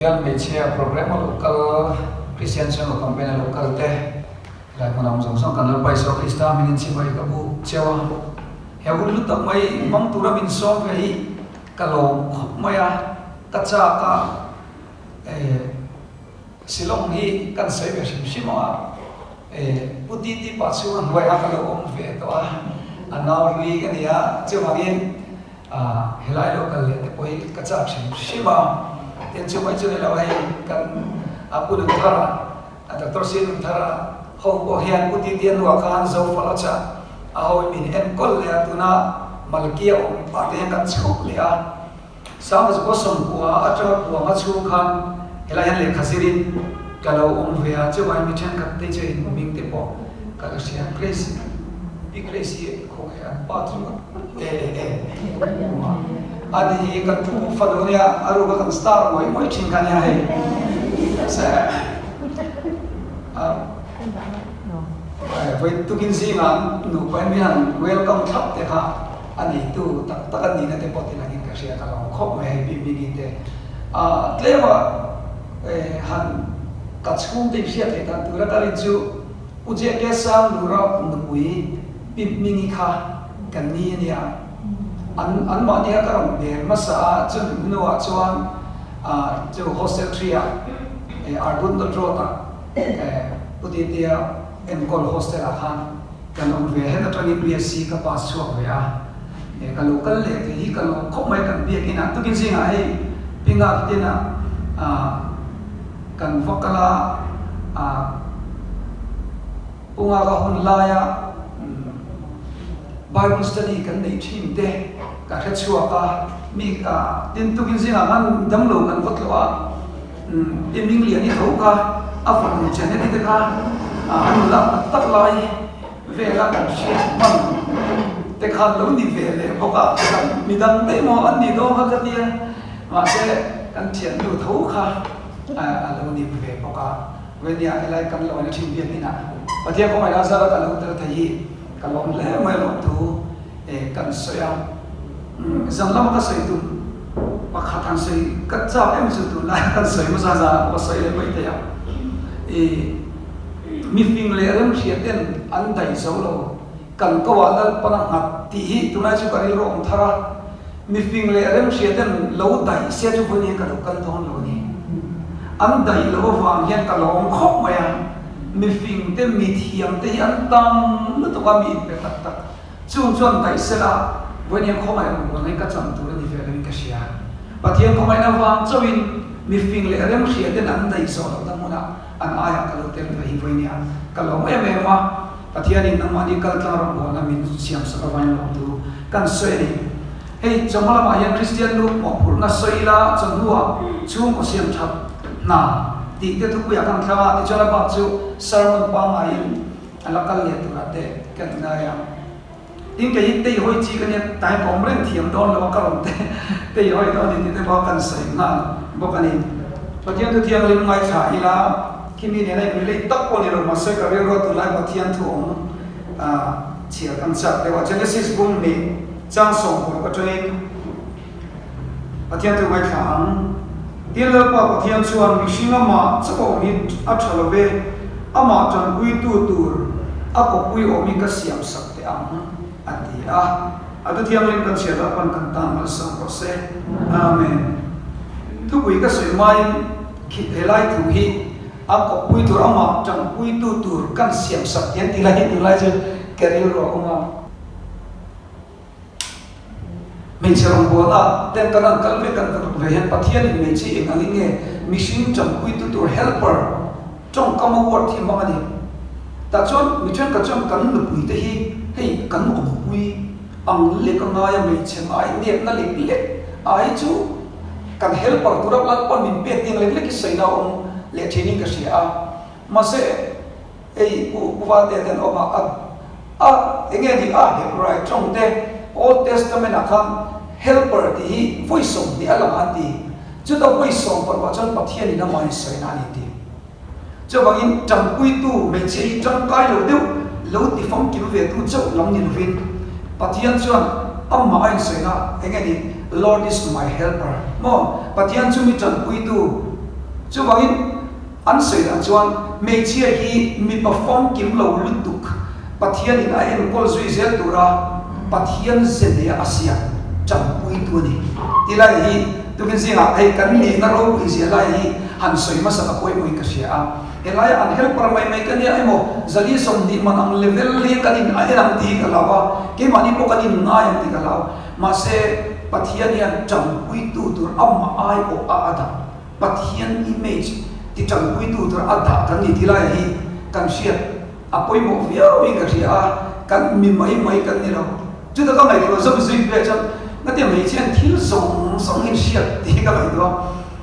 Hian hmeichhia programme a lo kal, Kristian chhungkaw campaign a lo kal te, helai hmun a awm zawng zawng kan Lalpa Isua Krista hmingin chibai ka bu cheu a. He hun hlu tak mai hmang tura min sawm ve hi ka lawm khawp mai a, ka chak a, eh Shillong hi kan sawi ve hrim hrim ang a, eh Pu Titi pa chhunga hnuaiah ka lo awm ve tawh a, a nau hlui ka ni a, chuvangin Helai lo kal leh te pawh hi ka chak hrim hrim a, tin chu mai chu ni lo hei kan a Pu Nunthara, Doctor C Nunthara ho pawh hian Pu Titi a hnuah khan Zofala chah a ho in min enkawl leh a, tuna Malkia awm pah te hian kan chhuk leh a, Sangzua sawmkua atanga kuanga chhung khan helai hian lehkha zirin ka lo awm ve a, chuvangin mi thenkhat te chu in hming te pawh ka la hria, Grace, Pi Grace hi khawngaih an pa chu e e e a ni hi kan thu fanu nia a ruka kan star ngawih ngawih thin kha nia hei se a voi tukin zingah nupa in mi han welcome thlap te kha a neitu tak tak an nihna te pawh ti langin ka hria ka lo khawp mai hei Bimini te a tlema han ka chhungte in hriat theih dan tura ka rin chu Pu JK Sang Lura nupui Pi Hmingi kha kan ni a nia. An anmahni kha ka rawn bel hmasa a, chumi hnuah chuan chu hostel tree-ah Arbuthnot Road-ah Pu Titia enkawl hostel-ah khan kan awm ve. Heta tangin BSc ka pass chhuak ve a, ka lo kal leh thei hi ka lawm khawp mai kan biak inah. Tukin zingah hei Pi Ngak tinah Kan va kal a, Punga ka hun laia Bible study kan neih thin te ka hre chhuak a, mi tin tukin zingah khan damlo kan va tlawh a, i ming lian i tho kha a fanu Janet-i te kha an lak tak tak lai vela kan hriat hman te khan lo ni ve leh bawk a, midang daih maw an nih dawn kha ka tia, mahse kan thiannu tho kha. A lo ni ve bawk a, Venia helai kan lo en thin biak inah Pathian khawngaih la zara ka lo tel thei hi ka lawm hle mai lawm thu kan sawi a, zan lama ka sawi tum pakhat han sawi ka chak em chu tunlai kan sawi hmasa zanah pawh ka sawi leh mai thei a, i mifing leh remhria ten an daih zo lo. Kan ko ah Lalpan a nghat tih hi tunlai chu ka rilru awm thar a, mifing leh remhria ten lo daih se chu vawiin hian ka lo kal dawn lo a ni. An daih loh avang hian ka lo awm khawp mai a, mifing te mithiam te hi an tam lutuk a, mi inpe tak tak chung chuan daih se la vawiin hian khawngaih awm bual hi ka chan tur a ni ve loin ka hria. Pathian khawngaihna avang chauhin mifing leh remhria ten an daih zawh lohna hmunah an aiah ka lo tel ve hi vawiin hian ka lawm em em a. Pathianin nangmahni kaltlang rawngbawlna min siam sak avangin lawmtu kan sawi a ni. Hei chawhma lamah hian Kristian lu mawhphurhna sawi ila chawhnuah chhungkaw siam that hna tih te thupuiah kan thlang a, tichuan a bak chu sermon pangaiin a la kal leh turah te kan ngai a. Tin kei hi tei hawi chi ka nia, tai ka awm reng thiam dawn lo a ka rawn te tei hawi dawn a ni tih te pawh kan sawi nghal bawk a ni. Pathian thu thianghlim ngaithla ila khimi nena in relate tak pawh ni lo mahse ka rilru a tunlai Pathian thu awm chhiar kan chak deuh a. Genesis bung nih chang 16 atangin Pathian thu ngaithla ang. Tin Lalpa Pathian chuan mihring amah chauh a awm hi a tha lo ve, amah tanpuitu tur a kawppui awm hi ka siam sak teh ang, a ti a. A thu thianghlim kan chhiar lah pawn kan tan malsawm rawh se. Amen. Thupui ka sawi hmain khi helai thu hi a kawppui tur amah tanpuitu tur kan siam sak tih an ti lai hi tunlai chu ka rilru a awm a. Hmeichhe rawngbawlna ten kan han kal ve kan va ve hian Pathianin hmeichhe eng angin nge mihring tanpuitu tur helper tawngkam a word hi hmang a ni. Tah chuan mi thenkhat chuan kan nupui te hi hei kan awmpui ang lek a ngai a hmeichhe ngai nepna lek lek a hi chu kan helper tura Lalpan min pek ding lek lek hi sawina a awm leh thinin ka hria a. Mahse hei Pu Pu Valtea ten awm a, a a enge ni a Hebrai tawng te Old Testament ah khan helper tih hi vawi 20 a lang an ti. Chuta vawi sawm parukah chuan Pathian in amah in sawina a ni ti. Chuvangin tanpuitu hmeichhia hi tangkai lo deuh lo ti famkim ve tu chauh lam ni lovin Pathian chuan amah a insawina enge ni Lord is my helper maw Pathian chu mi tanpuitu. Chuvangin an sawi dan chuan hmeichhia hi mipa famkim lo lutuk Pathianin a enkawl zui zel tura Pathian ze neia a siam tanpuitu a ni. Ti lai hi tukin zingah hei kan nihna ropui zia lai hi han sawi hmasa ka pawimawhin ka hria a. Helaia an helper mai mai ka nia emaw zali 20 man ang level hi kan in a en ang tih hi ka hlau a, keimahni pawh kan in ngai ang tih ka hlau. Mahse Pathian hian tanpuitu tur amah ai pawh a a dah. Pathian image ti tanpuitu tur a dah kan ni ti lai hi kan hriat a pawimawh viau in ka hria a, kan mi mai mai kan ni lo. Chuta ka ngaihtuah zawm zui pek chuan ngatia hmeichhian thil zawng zawng in hriat tih hi ka ngaihtuah a,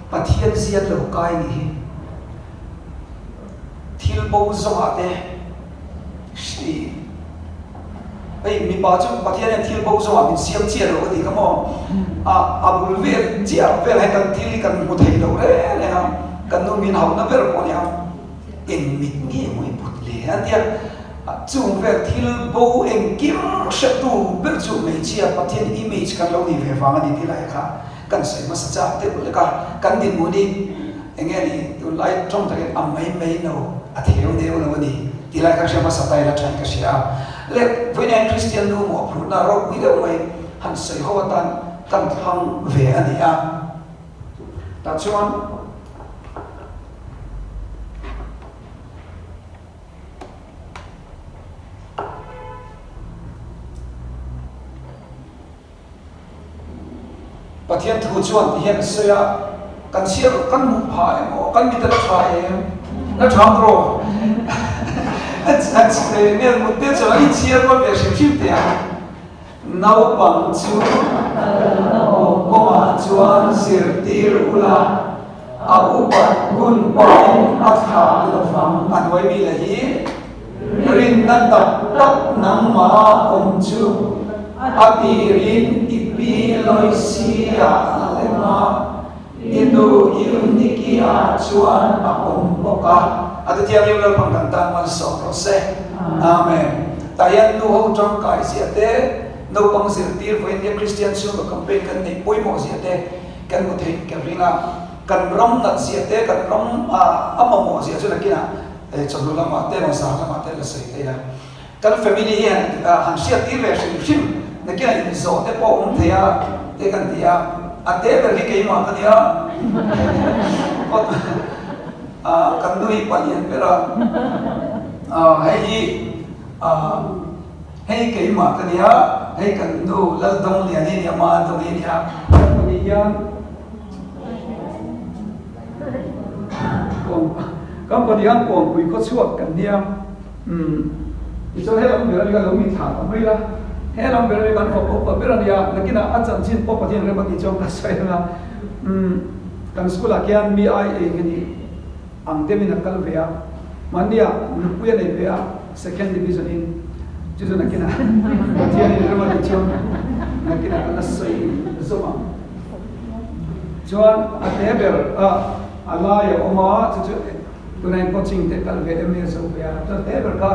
Pathian ziat lo kai nih hi thil bo zawngah te hri hei mipa chu Pathian hian thil bo zawngah min siam chiah lo ka ti kha maw, a a bul vel chiah vel hi kan thil hi kan hmu thei lo reng reng a, kan nu min hauhna ber pawh a nia. Eng mit nge maw i put le a tia chung vel thil bo engkim hretu ber chu hmeichhia Pathian image kan lo nih ve vang a ni tih lai kha kan sawi hmasa chak deuh lek a, kan dinhmun hi eng nge ni tunlai tawng takin a mai mai no a theu neu lo a ni tih lai kha hria hmasa ta ila thain ka hria a. Le vawiin Kristian nu mawhphurhna ropui deuh mai han sawi ho atan kan thlang ve a ni a. Tah chuan Pathian thu chuan ti hian a sawi a, kan chhiar kan hmuh phah em aw, kan mit a la tha em? La tha ang rawh. Nge mut te chuan i chhiar kual ve hrim hrim teh ang. Naupang chu kalna awm kawngah chuan zirtir ula, a upat hun pawhin a thlah lovang. A hnuai mi la hi rinna tak tak nangmah awm chu a tirin i pi Loisia a lem a. I nu Euniki-ah chuan a awm bawk a. A ti thianghlim Lalpang kan tan malsawm rawh se. Amen. Tah hian nu ho tangkai zia te, naupang zirtir vawiin hian Kristian chhungkaw campaign kan neih pawimawh zia te kan hmu theih ka ring a. Kan ram nat zia te, kan ram a mamawh zia chu nakinah chawhnu lamah te emaw zan lamah te la sawi thei a. Kan family hi han hriat tir ve hrim hrim nakin a inzawh te pawh awm thei a te kan ti a, a te ber hi keimah ka nia kan nu hi palian ber a, hei hi hei keimah ka nia, hei kan nu Laldongliani nia, Madongi nia, kan pahnih hian. Kan pahnih hian Kawnpui khaw chhuak kan nia. Umm tichuan he lam ber a ni ka lo mi thlah ta mai la, he lam ber a ni kan fapa upa ber a nia, nakinah a chanchin pawh Pathian rem a tih chuan ka sawi ang a, umm kan school ah khian mi ai eng a nih ang deuhin a kal ve a, mahnia nupui a nei ve a second division in chu chu nakinah Pathian in rem a tih chuan nakinah ka la sawi zawm ang. Chuan a te ber a a lai a awm a chu chu. Tunah hian coaching te kal ve MA zo ve a, chuan hle ber kha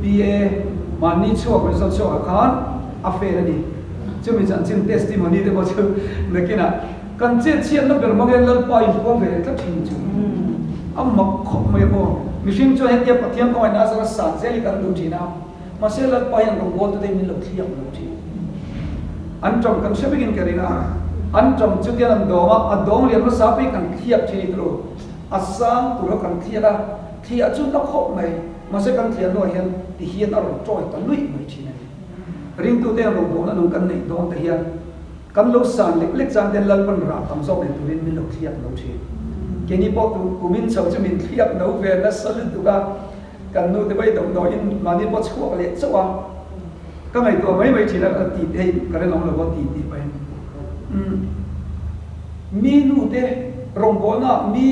BA mahni chhuak result chhuak ah khan a fail a ni. Chumi chanchin testimony te pawh chu nakinah kan chet chhiatna ber hmang hian Lalpa inpuang ve leh tlat thin chu a mak khawp mai a maw. Mihring chuan hetia Pathian khawngaihna a zara san zel hi kan duh thin a. Mahse Lalpa hian rawngbawltu te min lo thliak lo thin. An tawng kan hre vekin ka ring a, an tawng chu tian an dawng a, a dawng lian hmasa pawhin kan thliak thin i turu. A sang tura kan thliak a, thliah chu na khawp mai, mahse kan thliah hnuah hian ti hian a rawn tawi ta luih mai thin a ni. Ringtute hian rawngbawlna nung kan neih dawn te hian kan lo san lek lek chang ten Lalpan rah tam zawk nei turin min lo thliak lo thin. Keini pawh tu kumin chho chu min thliak no ve nasa lutuk a. Kan nu te pawh hi damdawiin mahni pawh chhuak leh chauh a, ka ngaihtuah mai mai thin a, ka ti hei ka rinawm lo a ti tih pahin umm mi nu te rawngbawlna mi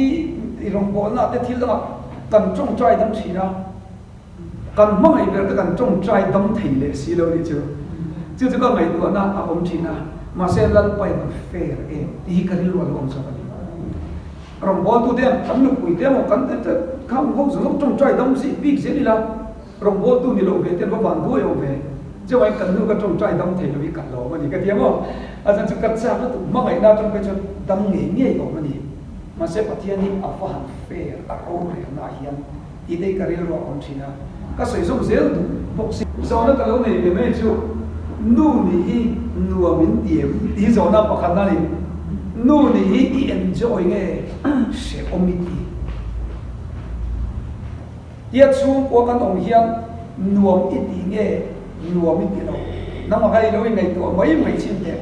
rawngbawlna te thil dangah kan tawngtai dam thin a, kan hmangaih ber te kan tawngtai dam thei leh si lo nih chu, chu chu ka ngaihtuahna a awm thin a, mahse Lalpa in a fair em tih hi ka rilru a lo awm chhuak a ni. Rawngbawltute an kan nupuite emaw kan khang ho zawng zawng tawngtai dam zih bik zel ila, rawngbawltu ni lo ve te an va van duai awm ve. Chuvain kan nu ka tawngtai dam thei lo hi ka lawm a ni ka ti ang aw. A chhan chu ka chak lutuk hmangaihna atang phei chuan dam ngei ngei awm a ni. Mahse Pathian hi a va han fair a rorelna ah hian tih te hi ka rilru a awm thin a, ka sawi zawm zel duh bawk si. Zawhna ka lo nei ve mai chu nu nih hi nuam in ti em tih hi zawhna pakhatna a ni. Nu nih hi i enjoy nge hrehawm i ti? Tia chhungkua kan awm hian nuam i ti nge nuam i ti lo? Nangmah kha i lo inngaihtuah mai mai chin teh.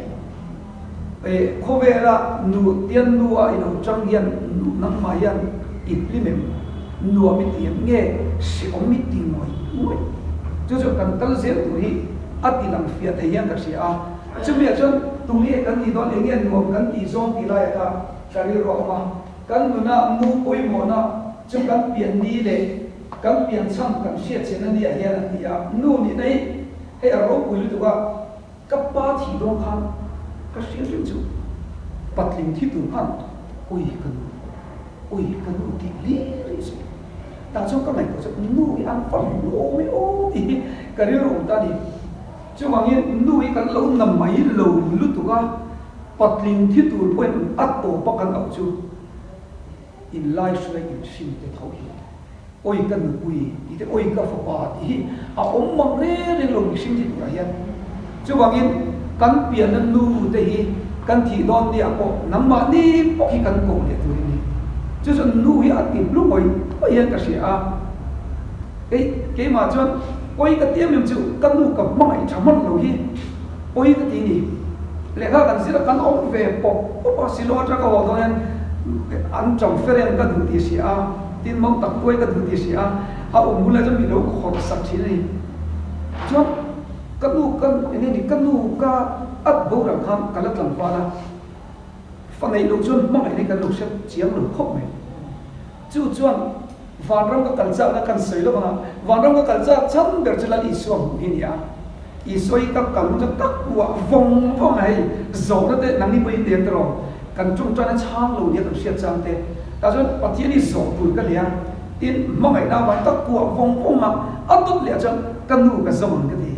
E, khawvela nu tian nu a i lo chang hian nu nangmah hian i hlim em? Nuam i ti em nge hrehawm i ti ngawih ngawih? Chu chu kan kal zel tur hi a ti lang fiah thei hian ka hria a. Chumi ah chuan tunge kan nih dawn enge nuam kan tih zawng tih laiah kha ka rilru a awm a. Kan nuna nu pawimawhna chu kan pian ni leh kan pian chhan kan hriat chian a nia hian an ti a. Nu nihna hi hei a ropui lutuk a. Ka pa thih dawn khan ka hriat reng chu patling thi tur khan ui ka nu, ui ka nu tih hlir hi chu tah chuan ka ngaihtuah chu nu hi an fa hlawm e aw tih hi ka rilru awm ta a ni. Chuvangin nu hi kan lo na mai lo lutuk a, patling thi tur pawhin a tawp a kan auh chu inlai hruai inhrim te tho hi. Awi ka nupui tih te, awi ka fapa tih hi a awm mang reng reng lo mihring thi turah hian. Chuvangin kan pianna nu te hi kan thih dawn nia pawh nangmahni pawh hi kan koh leh tur in ni. Chu chuan nu hi a ti hlu ngawih ngawih hian ka hria a. Kei keimah chuan pawi ka ti em em chu ka nu ka hmangaih tha hman lo hi pawi ka ti ni. Lehkha kan zir a kan awm ve pawp pawp a, Shillong atanga ka haw dawn hian an chang fer em ka duh tih hria a. Tin mawng tak tuai ka duh tih hria a, a awm hun lai chuan mi lo khawrh sak thin a ni. Chuan ka nu ka eng nge ni ka nu ka at boral khan ka la tlangval a, fa neih loh chuan hmangaih hi kan lo hre chiang lo khawp mai. Chu chuan vanram ka kal chakna kan sawi lo vang a, vanram ka kal chak chhan ber chu Lal Isua hmuh hi a ni a. Isua hi ka kal hun chuan ka kuah vawng vawng a hei, zawhna te nangni pawhin i tel tawh kan tawngtaina chhang lo nia kan hriat chang te tah chuan Pathian hi zawh tur ka nei a, tin hmangaihna avangin ka kuah vawng vawng a, a dawt leh ah chuan ka nu ka zawng ang ka ti,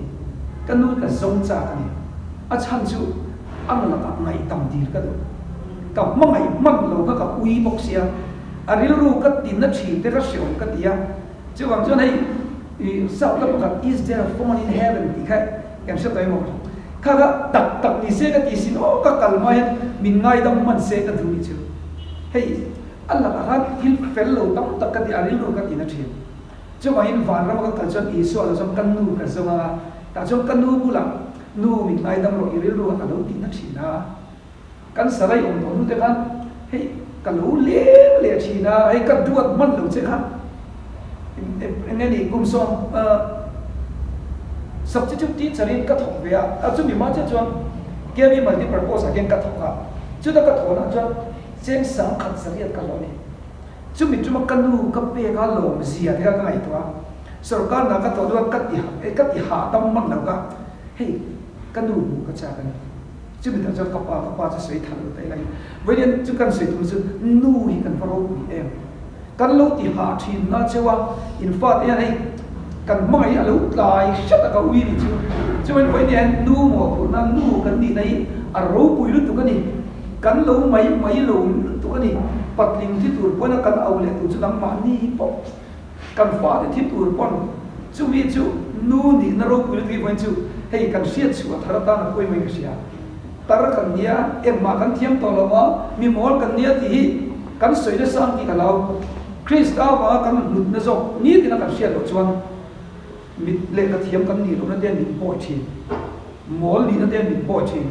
ka nu ka zawng chak a ni, a chhan chu a lakah ngaihdam dil ka duh, ka hmangaih hman lo kha ka ui bawk sia, a rilru ka tinna thin te ka hreawm ka ti a. Chuvang chuan hei i South la pakhat Is there a phone in heaven tih kha kan hre tawh emaw kha kha tak tak ni se ka ti sin aw ka kal hma hian min ngaidam hman se ka duh nih chu. Hei a lakah khan thil fel lo tam tak ka ti a rilru ka ti na thin. Chuvangin vanrama ka kal chuan Isua lo chuan ka nu ka zawng a, tah chuan ka nu bulah nu min ngaidam rawh i rilru a ka lo ti na thin a. Kan sarai awm tawh hnu te khan hei ka lo leng leh thin a, hei ka duat hman lo che kha eng nge ni kum sawm substitute teacher in ka thawk ve a, a chumi hma chiah chuan KV multipurpose ah khian ka thawk a, chuta ka thawh nah chuan cheng sangkhat zariat ka hlawh a ni. Chumi tuma ka nu ka pek a lawm zia te kha ka ngaihtuah a, sorkar hna ka thawh duh a ka ti ka ti hahdam hman lo kha hei ka nu hmuh ka chak a ni. Chumi tak chuan ka pa, ka pa chu sawi tha lo ta ila hi. Vawiin chu kan sawi tum chu nu hi kan va ropui em. Kan lo ti hah thin na cheu a, in fate hian hei kan hmangaih hi a lo tlai hret a ka ui ni chu. Chuan vawiin hian nu mawhphurhna, nu kan nihna hi a ropui lutuk a ni. Kan lo mai mai lo lutuk a ni. Patling thi tur pawhin a kan au leh tur chu nangmahni pawh. Kan fate thi tur pawn chumi chu nu nihna ropui lutuk hi vawiin chu hei kan hriat chhuah thar atan a pawi mai ka hria. Tar kan nia, engmah kan thiam tawh lo a, mi mawl kan nia tih hi kan sawi nasa ang tih ka hlau. Krista avanga kan hlutna zawk nitin a kan hriat loh chuan Mit lehkha thiam kan nih lohna te min pawi thin. Mawl nihna te min pawi thin.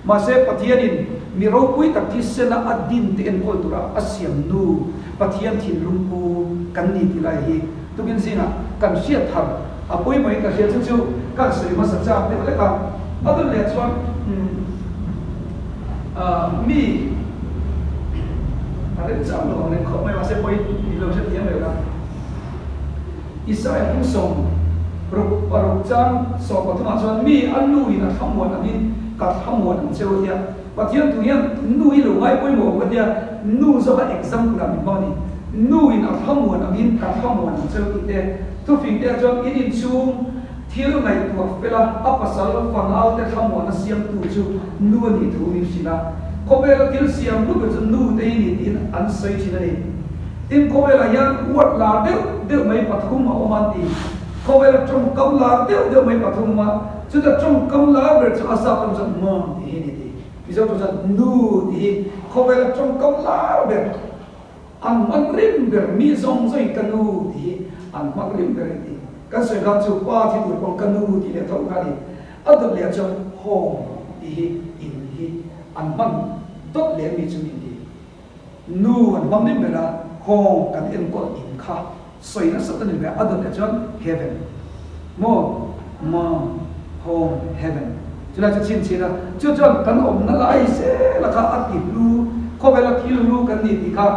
Mahse Pathianin mi ropui tak thisena a din te enkawl tura a siam nu Pathian thinlung pu kan ni tih lai hi tukin zingah kan hriat thar a pawimawhin ka hria chu chu kan sawi hmasa chak deuh lek a. A dun leh chuan mi a remchang lo ang reng khawp mai mahse pawi ni lo hrethiam reng a. Israel hung 66 chang 13 ah chuan mi a nu in a thlamuan angin ka thlamuan ang che u tia Pathian tu hian nu hi lo ngai pawimawh ang ka tia nu zawka example ah min hmang a ni. Nu in a thlamuan angin ka thlamuan ang che u tih te thufing te ah chuan in inchhung thil ngaihtuah fel a, a pasal fanau te thlamuan a siamtu chu nu a nih thu min hrilh a. Khawvela thil siam hlu ber chu nu te hi ni tiin an sawi thin a ni. Tin, khawvelah hian word lar deuh deuh mai pathum a awm a an ti. Khawvela tawngkam lar deuh deuh mai pathum a awm a, chuta tawngkam lar ber chu a zap lam chuan mom tih hi a ni ti. Mizo tawng chuan nu tih hi khawvela tawngkam lar ber, an hman rim ber, mi zawng zawngin ka nu tih hi an hman rim ber a ni ti. Kan sawi khan chu pa thi tur pawh ka nu tih leh tho kha a ni. A dawt leh chuan home tih hi in hi an hman dawt leh mi chu min ti. Nu an hmang rim ber a, home kan enkawl in kha sawi nasa ta ni ve a dawt leh chuan heaven maw mom home heaven chulai chu chhinchhin a, chu chuan kan awmna lai zel a kha a ti hlu khawvel a thil hlu kan ni tih kha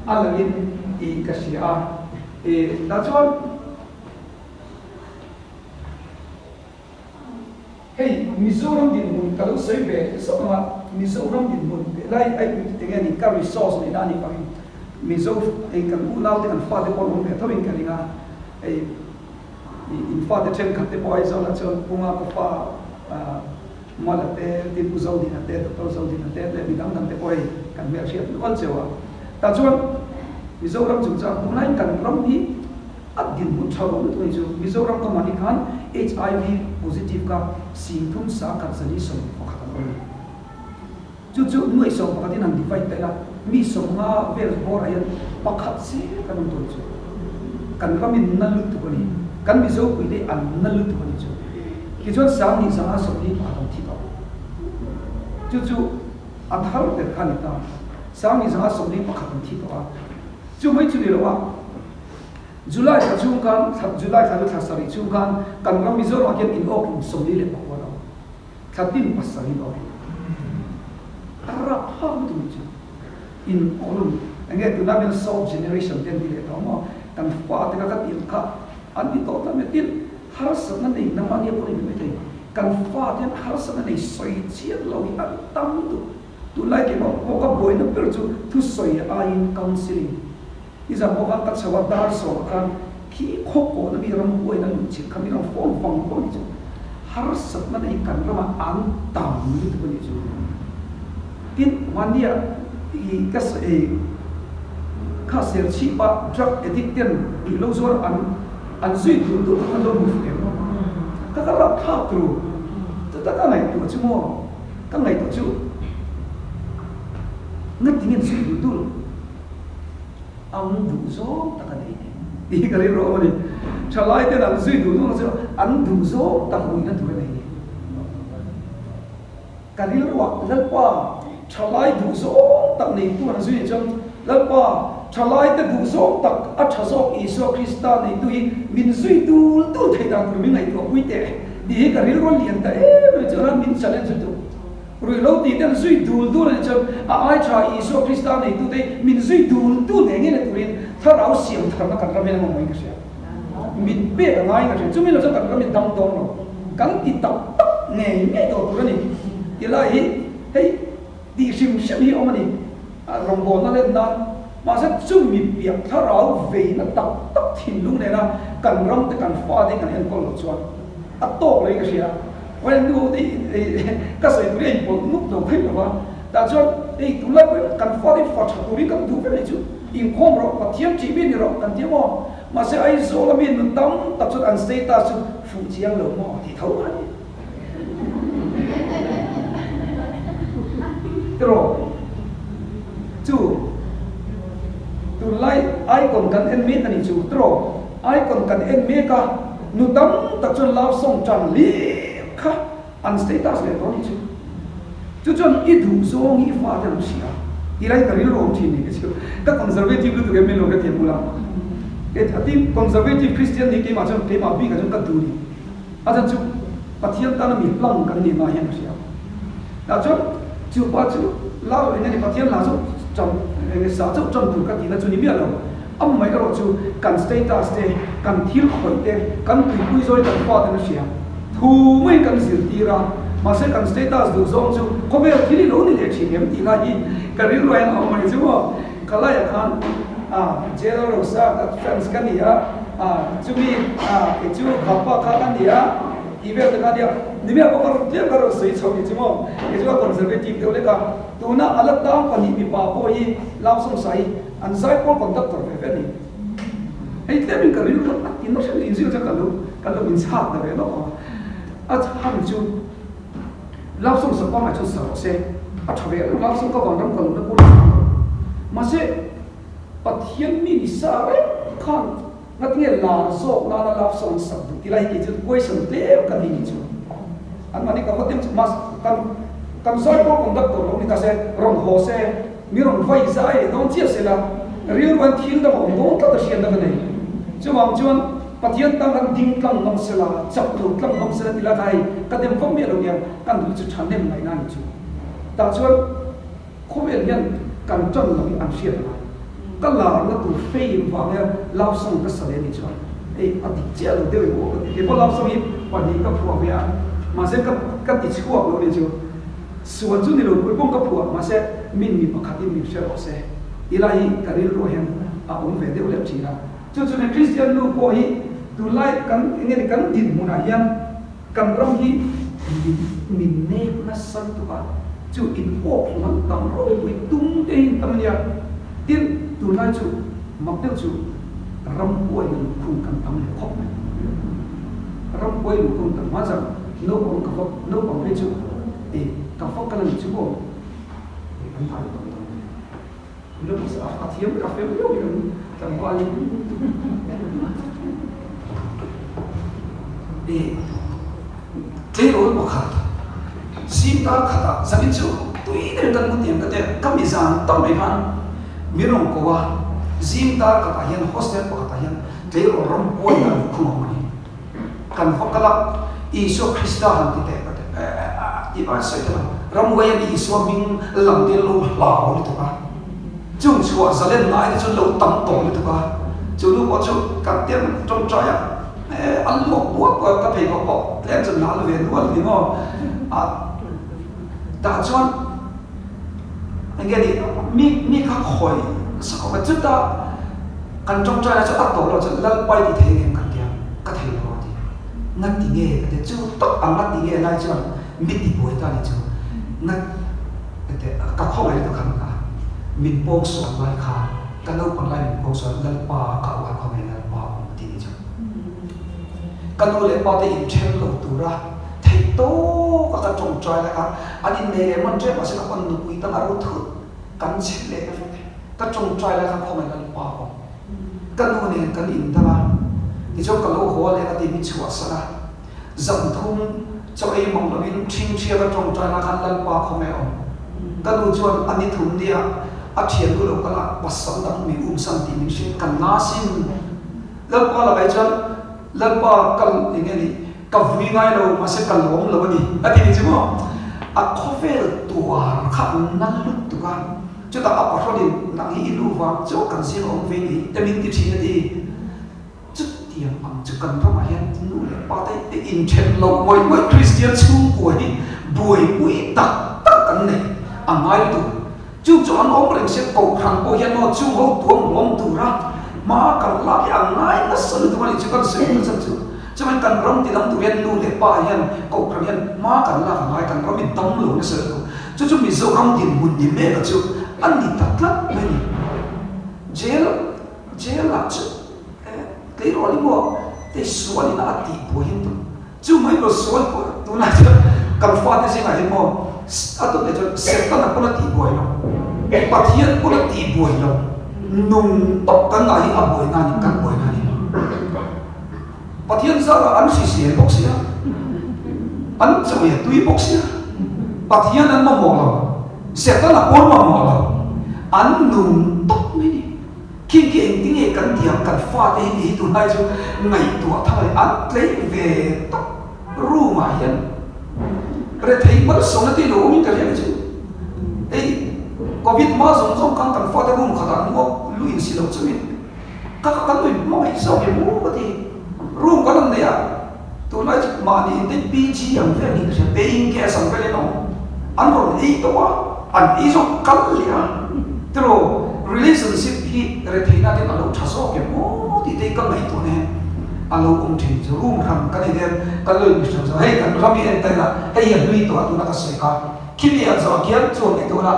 a langin tih ka hria a, ih tah chuan. Hei Mizoram dinhmun ka lo sawi ve zawk ang a, Mizoram dinhmun teh lai ai pui eng nge ni ka resource neihna a nih vangin Mizo hei kan unau te kan fate pawh an awm ve tho in ka ring a, hei in fate thenkhat te pawh Aizawl ah chuan Punga ka fa Mala te, Tin Pu Zodina te, Doctor Zodina te leh midang dang te pawh hei kan hmelhriat nual cheu a. Tah chuan Mizoram chungchang tunlai kan ram hi A dinhmun tha lo lutuk a ni chu. Mizoram ka mahni khan HIV positive kha 30 141 an awm a ni. Chu chu nuaih sawm pakhatin han divide ta ila, mi 50 vel bawrah hian pakhat zel kan awm tawh a ni chu. Kan ramin na lutuk a ni. Kan Mizo puite hi an na lutuk a ni chu. Tichuan 2541 an thi tawh. Chu chu a thar ber kha a ni ta. 2541 an thi tawh a. Chu mai chu ni lo a. July thla chhung khan, thla July thla chu thla sarih chhung khan kan ram Mizoramah khian in awk hlum 44 a awm. Thla tin pasarih in awk hlum. A rap phak lutuk nih chu. In awk hlum eng nge tuna hian soft generation te an ti leh tawh maw? Kan fate kha kha tih kha an ti tawh tlat mai. Tin, harsatna nei nangmahni a pawh ni mai thei. Kan fate hian harsatna nei sawi chiat lo hi an tam lutuk. Tunlai keimah pawh ka buaina ber chu thusawi aiin counselling. I zam bawk a, ka chho a, dar sawmah khan khi khaw kawhna mi ram huain a luh chilh kha mi ram phone vang pawh a nih chu. Harsatna nei kan ramah an tam lutuk a nih chu. Tin, mahnia i ka sawi kha Serchhip a drug addict ten ruih lo zuar an an zui dul dul kha kan lo hmu fuh em maw? Ka ka rapthlak turu. Chuta ka ngaihtuah chu maw? Ka ngaihtuah chu ngatinge an zui dul dul? Ang duh zawng tak a nei ni tih hi ka rilru awm a ni. Thalai ten an zui duh duh ang chu an duh zawng tak ruihna tur a nei ni. Ka rilruah Lalpa thalai duh zawng tak neitu an zui chuan Lalpa thalai te duh zawng tak a tha zawk Isua Krista neitu hi min zui dul dul thei dan tur min ngaihtuah pui teh tih hi ka rilru a lian ta em em chuan min challenge lutuk. Ruih lo tih te an zui dul dul a nih chuan a ai tha Isua Krista neitute min zui dul dul ngei ngei na turin thlarau siam tharna kan ram hian a mamawhin ka hria. Min pek a ngaiin ka hria. Chumi lo chuan kan ram hi dam dawn lo. Kan ti tak tak ngei ngei tawh tur a ni. Ti lai hi hei tih hrim hrim hi a awm a ni. Rawngbawlna let nan mahse chumi piah thlarau veina tak tak thinlung nena kan ram te kan fate kan enkawl loh chuan a tawk loin ka hria. Well nu te ka sawi tur hi a inpawlh nuk lo thei lo va, tah chuan hei tunlai pawhin kan fate fa tha turin kan duh vek anih chu, inkhawm rawh, Pathian ṭih mi ni rawh kan ti a maw? Mahse Aizawl a mi nu tam tak chuan an status chu fuh chiang lo maw tih tho a ni. Tiraw chu tunlai icon kan en mek anih chu tiraw icon kan en mek a. Nu tam tak chuan love song tan hlip kha an status leh tawh a nih chu. Chu chuan i duh zawng hi i fate an hria tih lai ka rilru awm thin ni ka chu. Ka conservative lutuk em min lo hrethiam bula. A tin conservative Christian ni keimah chuan keimah bikah chuan ka duh ni. A chan chu Pathian tana mi hlang kan nih na hian ka hria. Tah chuan chu pa chu love eng nge ni Pathian hla chu tan eng nge sa chauh tan tur ka tihna chu ni miah lo. Amah erawh chu kan status te, kan thil khawih te, kan tuipui zawi kan fa ten a hria. Thu mai kan zirtir a, mahse kan status duh zawng chu khawvel thil i lo ni leh thin em tih lai hi ka rilru a engah awm a ni chu maw. Khalaiah khan a General Rosa ka fans ka ni a, a chumi a kei chu Khapa kha ka ni a. Tih vel te kha nia, nimia pawh ka rawn tlem ka rawn sawi chho ni chu maw? Kei chu ka conservative deuh lek a, tuna a la tang pahnih mipa pawh hi Lamsawmsa hi an zaipawl conductor ve ve a ni. Hei tlemin ka rilru a ti nasa in zir chuan ka lo ka lo inchhak ta ve lawk a, a chhan chu Lamsawmsa pangngai chuan sa rawh se, a tha ve reng Lamsawm ka vanram ka lohna pawh ni chuang lo. Mahse Pathian mi ni sa reng khan Ngatinge lar zawk nana love song an sak duh ti lai hi kei chu question tlem ka nei ni chu. An mahni ka va tem chu mas kan kan zaipawl conductor lo ni ta se rawn haw se mi rawn vai zai leh dawn chiah se la rilru hian thil dang a awm dawn tlat a hriatna ka nei. Chuvang chuan Pathian tan khan ding tlang ngam se la chak lo tlang ngam se la ti lai kha hei ka dem vak miah lo nia kan duh chu thahnem ngaihna a ni chu. Tah chuan. Khawvel hian kan tan lo hi an hriat ngai. Ka larna tur fame vang hian love song ka sa leh anih chuan hei a dik chiah lo deuh em aw ka ti. Keipawh love song hi pahnih ka phuah ve a, mahse ka ka ti chhuak lo anih chu. Sual chu ni lo pui pawng ka phuah, mahse min mi pakhatin min hre rawh se ti lai hi ka rilruah hian a awm ve deuh leh thin a. Chu chu ni Kristian nu pawh hi tunlai kan enge ni kan dinhmunah hian Kan ram hi min min nek nasa lutuk a, chu in awk hlawm an tam ropui tum te hi an tam a nia. Tin, tunlai chu mak deuh chu ramhuai na luhkhung kan tam leh khawp mai. Ramhuai luhkhung tam hma zan naupang ka va naupang phei chu e ka va kal a nih chu maw e an thai tam tam mai. A thiam a fel viau hi kan tlangval in i tleirawl pakhat zing dar khatah zanin chu tui deuhin kan mu tiang ka tia ka mi zan tak mai khan mi rawn ko a zing dar khatah hian hostel pakhatah hian tleirawl ram huai a luhkhung a awm a ni kan va kal a Isua Krista han ti teh ka ti tih pah sawi ta lo ramhuai hian Isua hming lam te lo hlau lutuk a chung chhuah zalen ngai te chu lo tam tawh lutuk a chu nu pawh chu kan tiang tawngtai a an luak buak buak ka pheikhawk pawh tlem chu nal ve nual ni maw a tah chuan enge ni mi mi kha khawi nasa khawp a chuta kan tawngtai na chu a tawh lo chuan Lalpai ti thei ngem kan tia ka thei lo a ti nga ti nge ka tia chu tak ang nga ti nge lai chuan mi ti buai ta ni chu nga ka khawngaih lutuk khan ka min pawng sual lai kha ka naupang lai min pawng sual Lalpa ka uar khawngaih Lalpa awm ti ni chu ka nu leh pa te inthen lo tura Theih tawk a ka tawngtai lai kha an innei leh hman ṭep mahse ka pawn nupui tang a ro thut kan chhe leh ta vek. Ka tawngtai lai kha khawngaih Lalpa awm. Ka nu nen kan indang a, tichuan ka lo haw leh a ti min chhuahsan a. Zan thum chaw ei mang lovin ṭhingṭhia ka tawngtai lai khan Lalpa khawngaih awm. Ka nu chuan a ni thum nia a ṭhiannu lo kal a, pasal dang mi umsan tih min hrilh ka na sin. Lalpa lakah hi chuan Lalpa kal eng nge nih? Ka vui ngai lo, mahse ka lawm lo a ni, a ti ni chu maw? A khawvel tuar kha an nal lutuk a, chutah a pahrawnin nang hi i nu vang chu kan zing a awm ve ni te min ti thin a ti. Chutiang ang chu kan ramah hian nu leh pa te te inthen loh ngawih ngawih Kristian chhungkua hi buaipui tak tak kan nei a ngai lutuk. Chu chu an awm reng sia, Kohhran pawh hian maw chung ho tuam hlawm tura hma kan lak hi a ngai nasa lutuk a nih chu kan sawi nasa chu. Chuan kan ram ti dang tur hian nu leh pa hian Kohhran hian hma kan lak a ngai, kan ram hi dam lo nasa lutuk. Chu chu Mizoram dinhmun ni mek a chu a ni ta tlat mai a ni. Jail jail ah chu tleirawl hi maw hei sual in a tih buai hian tum. Chu mai lo sawi pawh tunah chuan kan fate zingah hian maw a tawp leh chuan Setana pawn a tih buai lo, Pathian pawn a tih buai lo, nung tawp kan ngah hi a buai na a ni, kan buai na a ni. Pathian zarah an hrisel bawk sia, an chawi a tui bawk sia, Pathian an mamawh lo, Setana pawn mamawh lo, an nung tawp mai ni. Khi khi engti nge kan tih ang kan fate hi tih hi tunlai chu ngaihtuah thang a ni. An tlei ve tak room ah hian rethei malsawmna te lo awmin ka hria chu. Hei covid hma zawng zawng khan kan fate room khatah an muak lu insi lo chungin ka kha kan lo inhmangaih zawk em aw ka ti. Room kan rawn nei a, tunlai chu mahni in te PG ang vel niin ka hria, paying guest ang velin a awm. An rawn ei tawh a, an ei zawk kal leh a, tiraw relationship hi retheihna ten a lo tha zawk em aw tih te hi ka ngaihtuah na hian. a lo awm thin chu room hran kan nei hian kan lo inmihran zo hei kan ram hi en ta ila hei hi a hlui tawh a tuna ka sawi kha khimi an zawh khian chuan ngaihtuah ila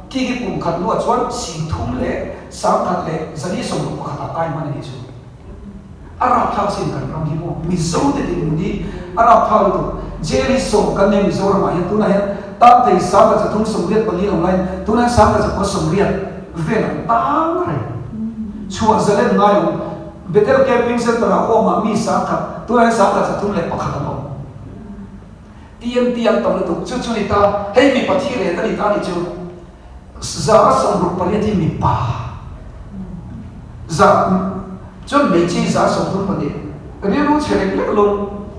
khi khi kum khat hnuah chuan 31,161 ah kai hman a nih chu. A rapthlak sin kan ram hi maw Mizo te dinhmun hi a rapthlak lutuk. Jail hi sawm kan nei Mizoram ah hian tunah hian tan thei 1384 awm laiin tunah hian 1980 vel an tang reng. Chhuah zalen ngai awm Bethel Camping Centre ah home ah mi 1000 tunah hian 1301 an awm. TMT an tam lutuk chu chu ni ta hei mipa thi ret a ni ta ni chu. 68 hi mipa za chuan hmeichhe 34 rilru chhe lek lek lo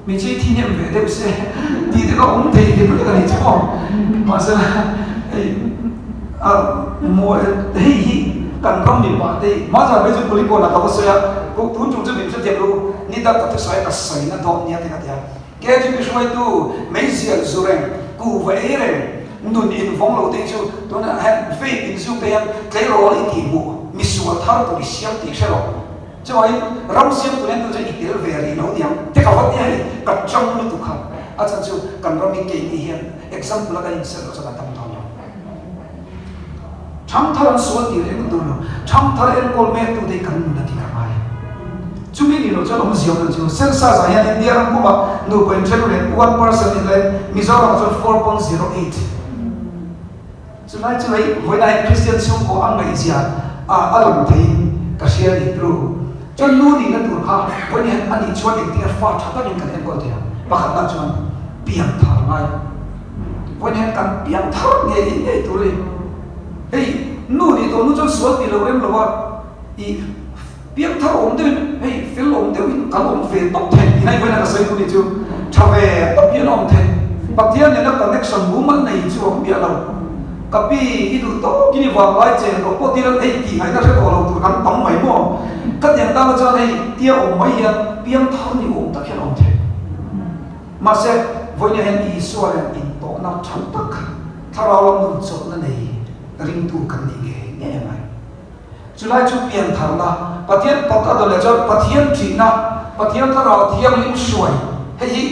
hmeichhe thi hnem ve deuh se tih te kha awm thei lek lek a ni chu aw mahse hei a mawi hei hi kan ram mipa te hi hmasa phei chu Kulikawn ah ka va sawi a tun tum chu min hrethiam lo ni tak ka thusawi ka sawi na dawt nia te ka ti a. KGB hruaitu meizial zu reng, kuhva ei reng, nun invawng lo te chu tunah hian vape inzuk te hian tleirawl i tihhmuh, misual thar tur i siam tih hre rawh. Chuvangin ram siam tur hian tun chuan i tel ve rih lo niang te ka va tia hei ka chang lutuk kha. A chhan chu kan ram hi keini hian example a kan insel loh chuan a dam dawn lo. Ṭhangthar an sual tih reng tur lo, ṭhangthar enkawl mektu te hi kan nun a ti ka ngai. Chumi nih loh chuan awmzia awm lo chu census ah hian India ram pumah nupa inṭhen reng 1% in laiin Mizoram ah chuan 4.08. Chulai chu hei vawiinah hian Kristian chhungkaw a ngaihzia a a lang theiin ka hria a ni tru. Chuan nu nihna tur kha vawiin hian a nih chuan engtinge fa ṭha takin kan enkawl thei ang? Pakhatna chuan pianthar ngai. Vawiin hian kan pianthar ngei ngei tur a ni. Hei nu nih tawh nu chuan sual tih lo rem lo a i piangthar awm deuhin hei fel awm deuhin kan awm ve tawp thei tih nai vawiin a ka sawi tur ni chu tha ve tawp hian a awm thei. Pathian nena connection mumal nei chu a awm miah lo. Ka pi i duh tawkin i vanglai chen rawh pawh tir hei tih ngaihna hre tawh lo tur kan tam mai maw? Ka tiang tana chuan hei tia awm mai hian piangthar ni awm tak hian a awm thei. Mahse, vawiin hian Isua nen intawhna tha tak, thlarau lam nun chawlhna nei ringtu kan nih ngei ngei mai. Chulai chu piantharna, Pathian pat a dawn leh chuan Pathian ṭihna, Pathian thlarau thianghlim hruai hei hi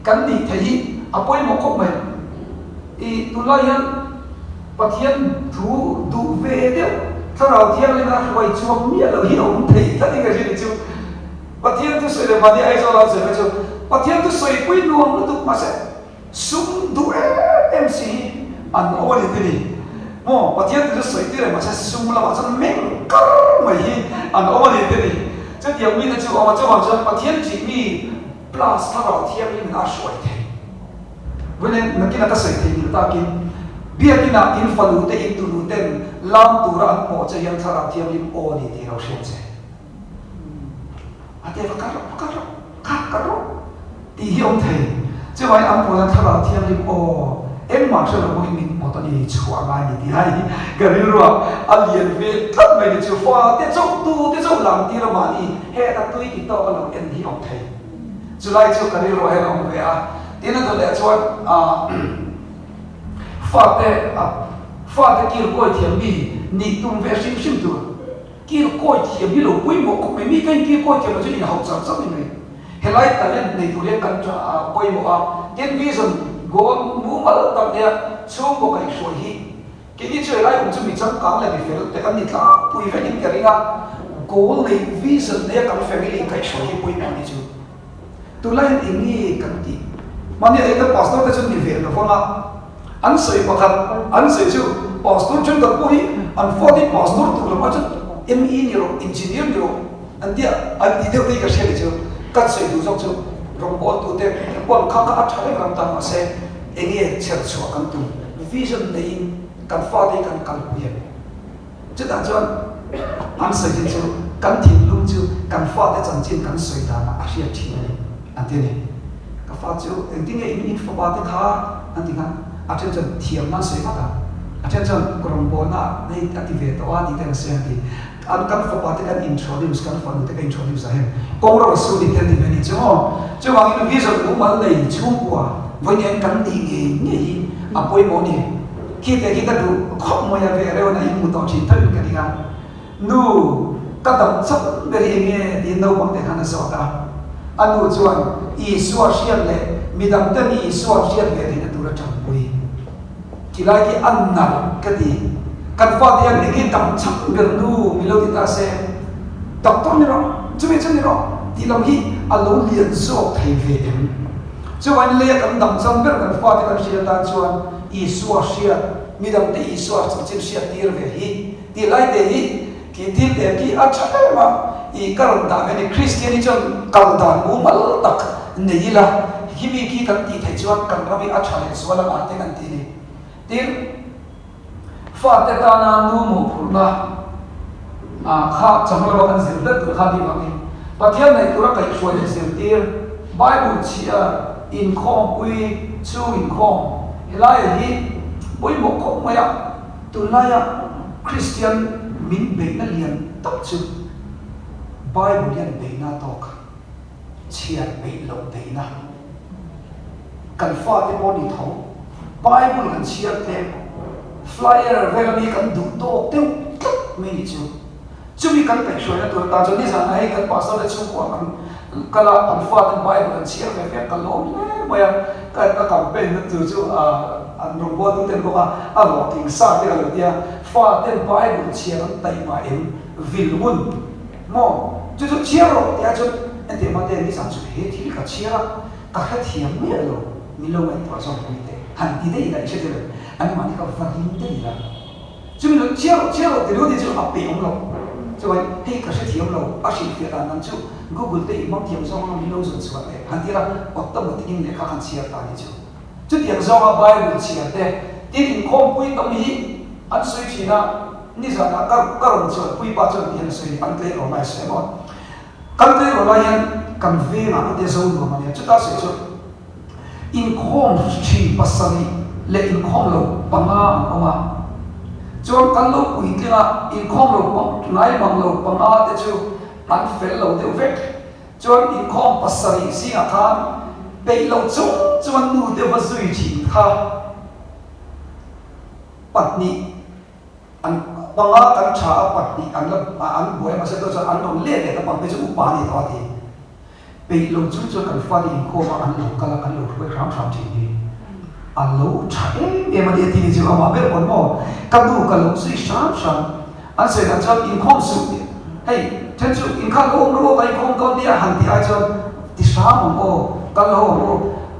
kan nih theih hi a pawimawh khawp mai. I tunlai hian Pathian thu duh ve deuh thlarau thianghlima hruai chuang miah loh hi a awm thei tlat in ka hria ni chu. Pathian thusawi leh mahni Aizawl a zir kha chu Pathian thusawi pui nuam lutuk mahse sum duh em em si hi an awm a ni ti ni maw Pathian thu chu sawi tir reng mahse sum lamah chuan meng kar mai hi an awm a ni ti ni chutiang mite chu awm a chuvang chuan Pathian ṭih mi plus thlarau thianghlim in a hruai thei Vawiin nakin a ka sawi thei ngil takin Biakin ah in fanu te in tunu ten lam tura an pawh che hian thlarau thianghlim aw ni tih lo hriat che. A ti a, va kal rawh, va kal rawh, kha kal rawh tih hi a awm thei. Chuvangin an pawl hian Thlarau Thianghlim aw, engmah hre lo pawhin min pawt a ni, chhuah ngai a ni tih lai hi ka rilruah a lian ve tlat mai ni chu. Fate chauh, tute chauh lam tir a mahni heta tui ti tawk a lo en hi a awm thei. Chulai chu ka rilruah hian a awm ve a, tin a dawt leh chuan ah fate fate kilkawi thiam mi nih tum ve hrim hrim tur. Kil kawi thiam hi lo pawimawh khawp mai, mi ka inkil kawi thiam lo chuan inhauh char char ni mai. Helai talent nei tur hian kan tha pawimawh a, tin vision goal mumal tak nia chhungkaw kaihhruai hi keini chu helai awm chu mi changkang leh mi fel te kan ni tlangpui vekin ka ring a, goal nei vision neia kan family kaihhruai hi pawimawh a ni chu. Tunlai hian eng nge kan tih? Mahni a eng pastor te chu ni ve lo vang a, an sawi pakhat an sawi chu pastor thenkhat pawh hi an fate hi pastor tur lam ah chuan ME ni rawh, engineer ni rawh an tia an tih deuh te hi ka hria ni chu. Kan sawi duh zawk chu rawngbawltu te pawn kha kha a tha reng ram tan mahse eng nge chher chhuah kan tum vision neiin kan fate hi kan kalpui em? Chutah chuan an sawi thin chu kan thinlung chu kan fate chanchin kan sawi danah a hriat thin a ni an ti a ni. Ka fa chu engtin nge in in fapa te kha an ti khan a then chuan thiamna an sawi vat a, a then chuan rawngbawlna hei a ti ve tawh a tih te an sawi an ti. An kan fapa te kan introduce kan fanu te ka introduce ah hian kawngro a su ni te an ti ve a ni chu maw. Chuvangin vision mumal nei chhungkua vawiin kan nih ngei ngei hi a pawimawh a ni. Khi te khi ka duh khawp mai a ve reuh na in hmu tawh thin tho in ka ding a, Nu, ka dam cham ber hi enge? tiin naupang te khan a zawt a. A nu chuan Isua hriat leh midangten Isua an hriat ve theihna tur a tanpui. Tilai khi a nalh ka ti. Kan fate hian enge dam chhan ber nu min lo ti ta se, Doctor ni rawh, chumi chu ni rawh tih lam hi a lo lian zawk thei ve em? Chuvangin leia kan dam chhan ber kan fate kan hriat atan chuan Isua hriat, midangte Isua chanchin hriat tir ve hi tilai te hi Khi thil te khi a tha em a, i ka rawn dah ve ni. Kristian hi chuan kal dan mumal tak nei ila, khi mi khi kan tih theih chuan kan ram hi a tha leh zual ang a te kan ti ni. Tin, fate tana nu mawhphurhna kha chang lova kan zir vek tur kha tih vangin Pathian neih tura kaihhruai leh zirtir, Bible chhiar, inkhawmpui, chhung inkhawm, helaiah hi pawimawh khawp mai a. Tunlaia Kristian min beihna lian tak chu Bible hian beihna a tawk, chhiar peih loh beihna. Kan fate pawh ni tho, Bible kan chhiar tlem, flyer vel ami kan duh tawk deuh tlat mai ni chu. Chumi kan kaihhruaina tur atan chuan nizanah hei kan pastor te chhungkua kan kal a, an faten Bible an chhiar ve ve a, ka lawm hle mai a, ka ka campaign na tur chu an rawngbawltu ten bawk a, a hlawhtling sa te ka lo ti a, faten Bible chhiar an taihma em vil ngun maw chu chu chhiar rawh tih ah chuan entir hma te nizan chu he thil ka chhiar a, ka hrethiam miah lo min lo ngaihtuah zawng pui teh han ti daih ila i hre tel em anmahni ka va hlim daih ila. Chumi chu chiar loh chiar loh ti ringawt hi chu a peih awm lo. Chuan hei ka hrethiam lo, a hrilhfiah dan dang chu Google te i hmang thiam zawng anga min lo zawn chhuah teh han ti la, automatic in lehkha khan chhiar ta ni chu. Chutiang zawnga Bible chhiar te, tin inkhawmpui tam hi an sawi thin a, nizanah ka ka rawn chuan puipa chuan ti hian a sawi an tleirawl lai sawi maw. Kan tleirawl lai hian kan vengah te zo nuam a nia, chuta sawi chu. Inkhawm thin pasarih leh inkhawm lo panga an awm a. Chuan kan lo puitling a, inkhawm lo ngai mang lo panga te chu an fel lo deuh vek. Chuan inkhawm pasarih zingah khan peih lo chung chuan nu te va zui thin kha pahnih an panga kan tha a, pahnih an la an buai a, mahse tawh chuan an rawn let leh ta pang te chu upa a ni tawh a ti. Peih lo chung chuan kan fate inkhawm a, an lo kal a, kan lo hruai hram hram thin hi a lo tha em em a ni a ti ni chu amah ber pawn maw ka nu ka lo zui hram hram an sawi dan chuan inkhawm suh tih hei then chu inkhak lo awm rawh aw ka inkhawm dawn nia han tih ai chuan ti hram ang aw kal ho ang aw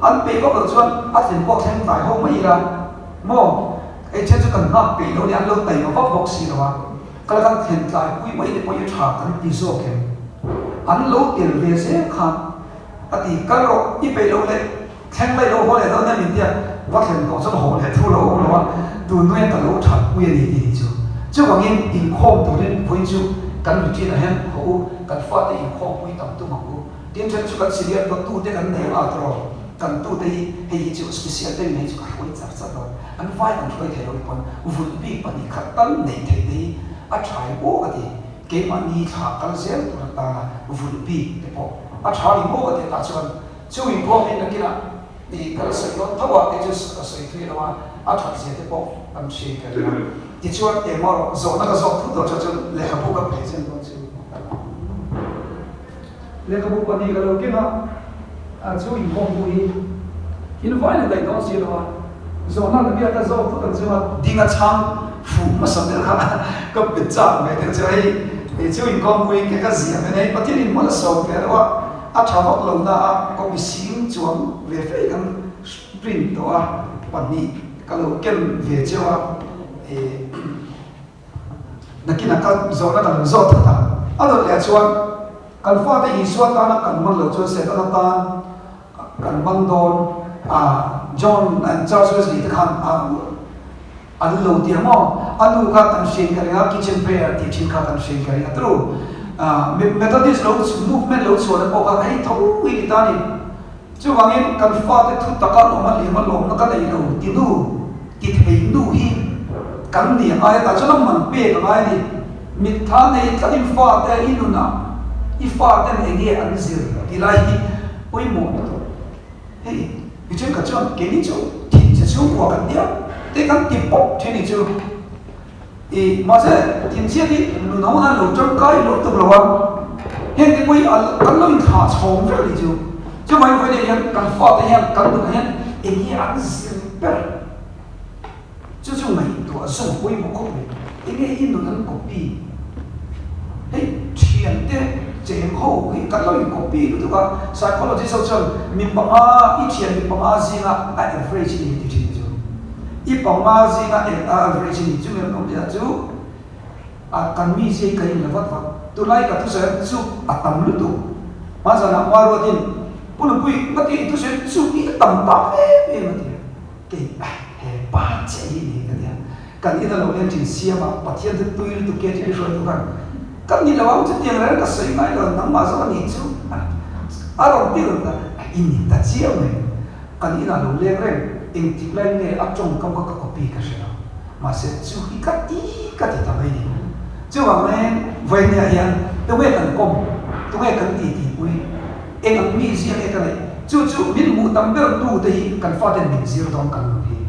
an peih vak loh chuan a thlen pawh thleng tlai ho mai ila maw hei then chu kan nghak peih lo nia an lo taima vak bawk si lo a. Kal kan thlen tlai pui mai te pawh hi tha kan ti zawk em? An lo tel ve zel khan a ti, kal rawh, i peih loh leh thleng laih lo haw leh dawn nia min tia, va thlen tawh chuan haw leh thu lo awm lo a, tun hnuaia ka lo that pui a ni tih ni chu. Chuvangin inkhawm turin vawiin chu kan retreat ah hian haw u, kan fate inkhawm pui tam tum ang u. Tin then chu kan senior pawh tute kan nei ang a tiraw, kan tute hi hei hi chu special deuhin hei chu ka hruai char char dawn. An vai kan hruai thei lo ni pawn vulh bik pahnih khat tal neih theih te hi a tha em aw ka ti. Keimahni thla kal zel tur atana vulh bik te pawh a tha ni maw ka ti tah chuan chu inkhawm hi nakinah i kal sawi dawn tho a kei chu ka sawi thui lo a, a that zia te pawh kan hriat ka ring a. Tichuan engmaw erawh zawhna ka zawk thut tawh chuan chuan lehkhabu ka present dawn chu. Lehkhabu pahnih ka lo keng a, a chu inkhawm bu hi in vai leh daih dawn si lo a, zawhna la biak a zawk thut ang chu a ding a chhang fuh hmasa ber kha ka pe chak ve deuh chu hei hei chu inkhawm bu hi ke ka ziah ve nei Pathian in hmala sawm ve lo a, a tha vak lo na a copy sing chuang ve fei kan print tawh a pahnih ka lo ken ve cheu a eh. Nakinah ka zawhna ka lo zawt that a, a dawt leh chuan kan fate Isua tana kan man loh chuan Setana tan kan man dawn a, John and Charles Wesley te khan an lo ti ang maw? A nu kha kan hriat ka ring a, kitchen prayer tih thin kha kan hriat ka ring a turu. Methodist lo movement lo chhuahna pawh kha hei tho hi ni ta a ni. Chuvangin kan fate thu taka lawm a liam a lawmna ka nei lo ti nu, ti thei nu hi kan ni a ngai a, tah chuan a man pek a ngai a ni. Mittha nei tlatin fate i nunah i faten eng nge an zir ti lai hi pawimawh lutuk. Hei mi thenkhat chuan keini chu thinchhe chhungkua kan nia te kan ti pawp thin hi chu. I mahse thinchhiat hi nun ho nan lo tangkai lutuk lo a. Heng te pawh hi kan lo inthlah chhawm vek a nih chu. Chuvangin vawiin hian kan fate hian kan nunah hian eng nge an zir ber? Chu chu ngaihtuah zawng pawimawh khawp mai. Enge i nun an copy? Hei thiante cheng ho hi kan lo in copy lutuk a, psychologist ho chuan mi panga i thian mi panga zinga a average i ni ti thin chu. I panga zinga a average i ni chumi an awmzia chu a kan mizia hi kan in la vat vat. Tunlai ka thusawi chu a tam lutuk. Hmanzanah Maruatin Pu Nupui ngati i thusawi chu i tam tak em em a ti a. Kei a he pa chiah hi ni ka tia. Kan ina lo leng thin siam a, Pathian chu tui lutuk ke tih hruaitu khan ka ni lo ang chutiang reng ka sawi ngai lo, nangmah zawk a nih chu a rawn ti rawn ta, i ni ta chiah mai. Kan ina lo leng reng engtik laiin nge a tawngkam kha ka copy ka hre lo, mahse chu hi ka ti ka ti ta mai ni. Chuvang maiin vawinia hian tunge kan kawm, tunge kan titipui? Eng ang mi zia nge ka neih? Chu chu min hmuh tam ber tu te hi kan faten min zir dawn kan nun hi.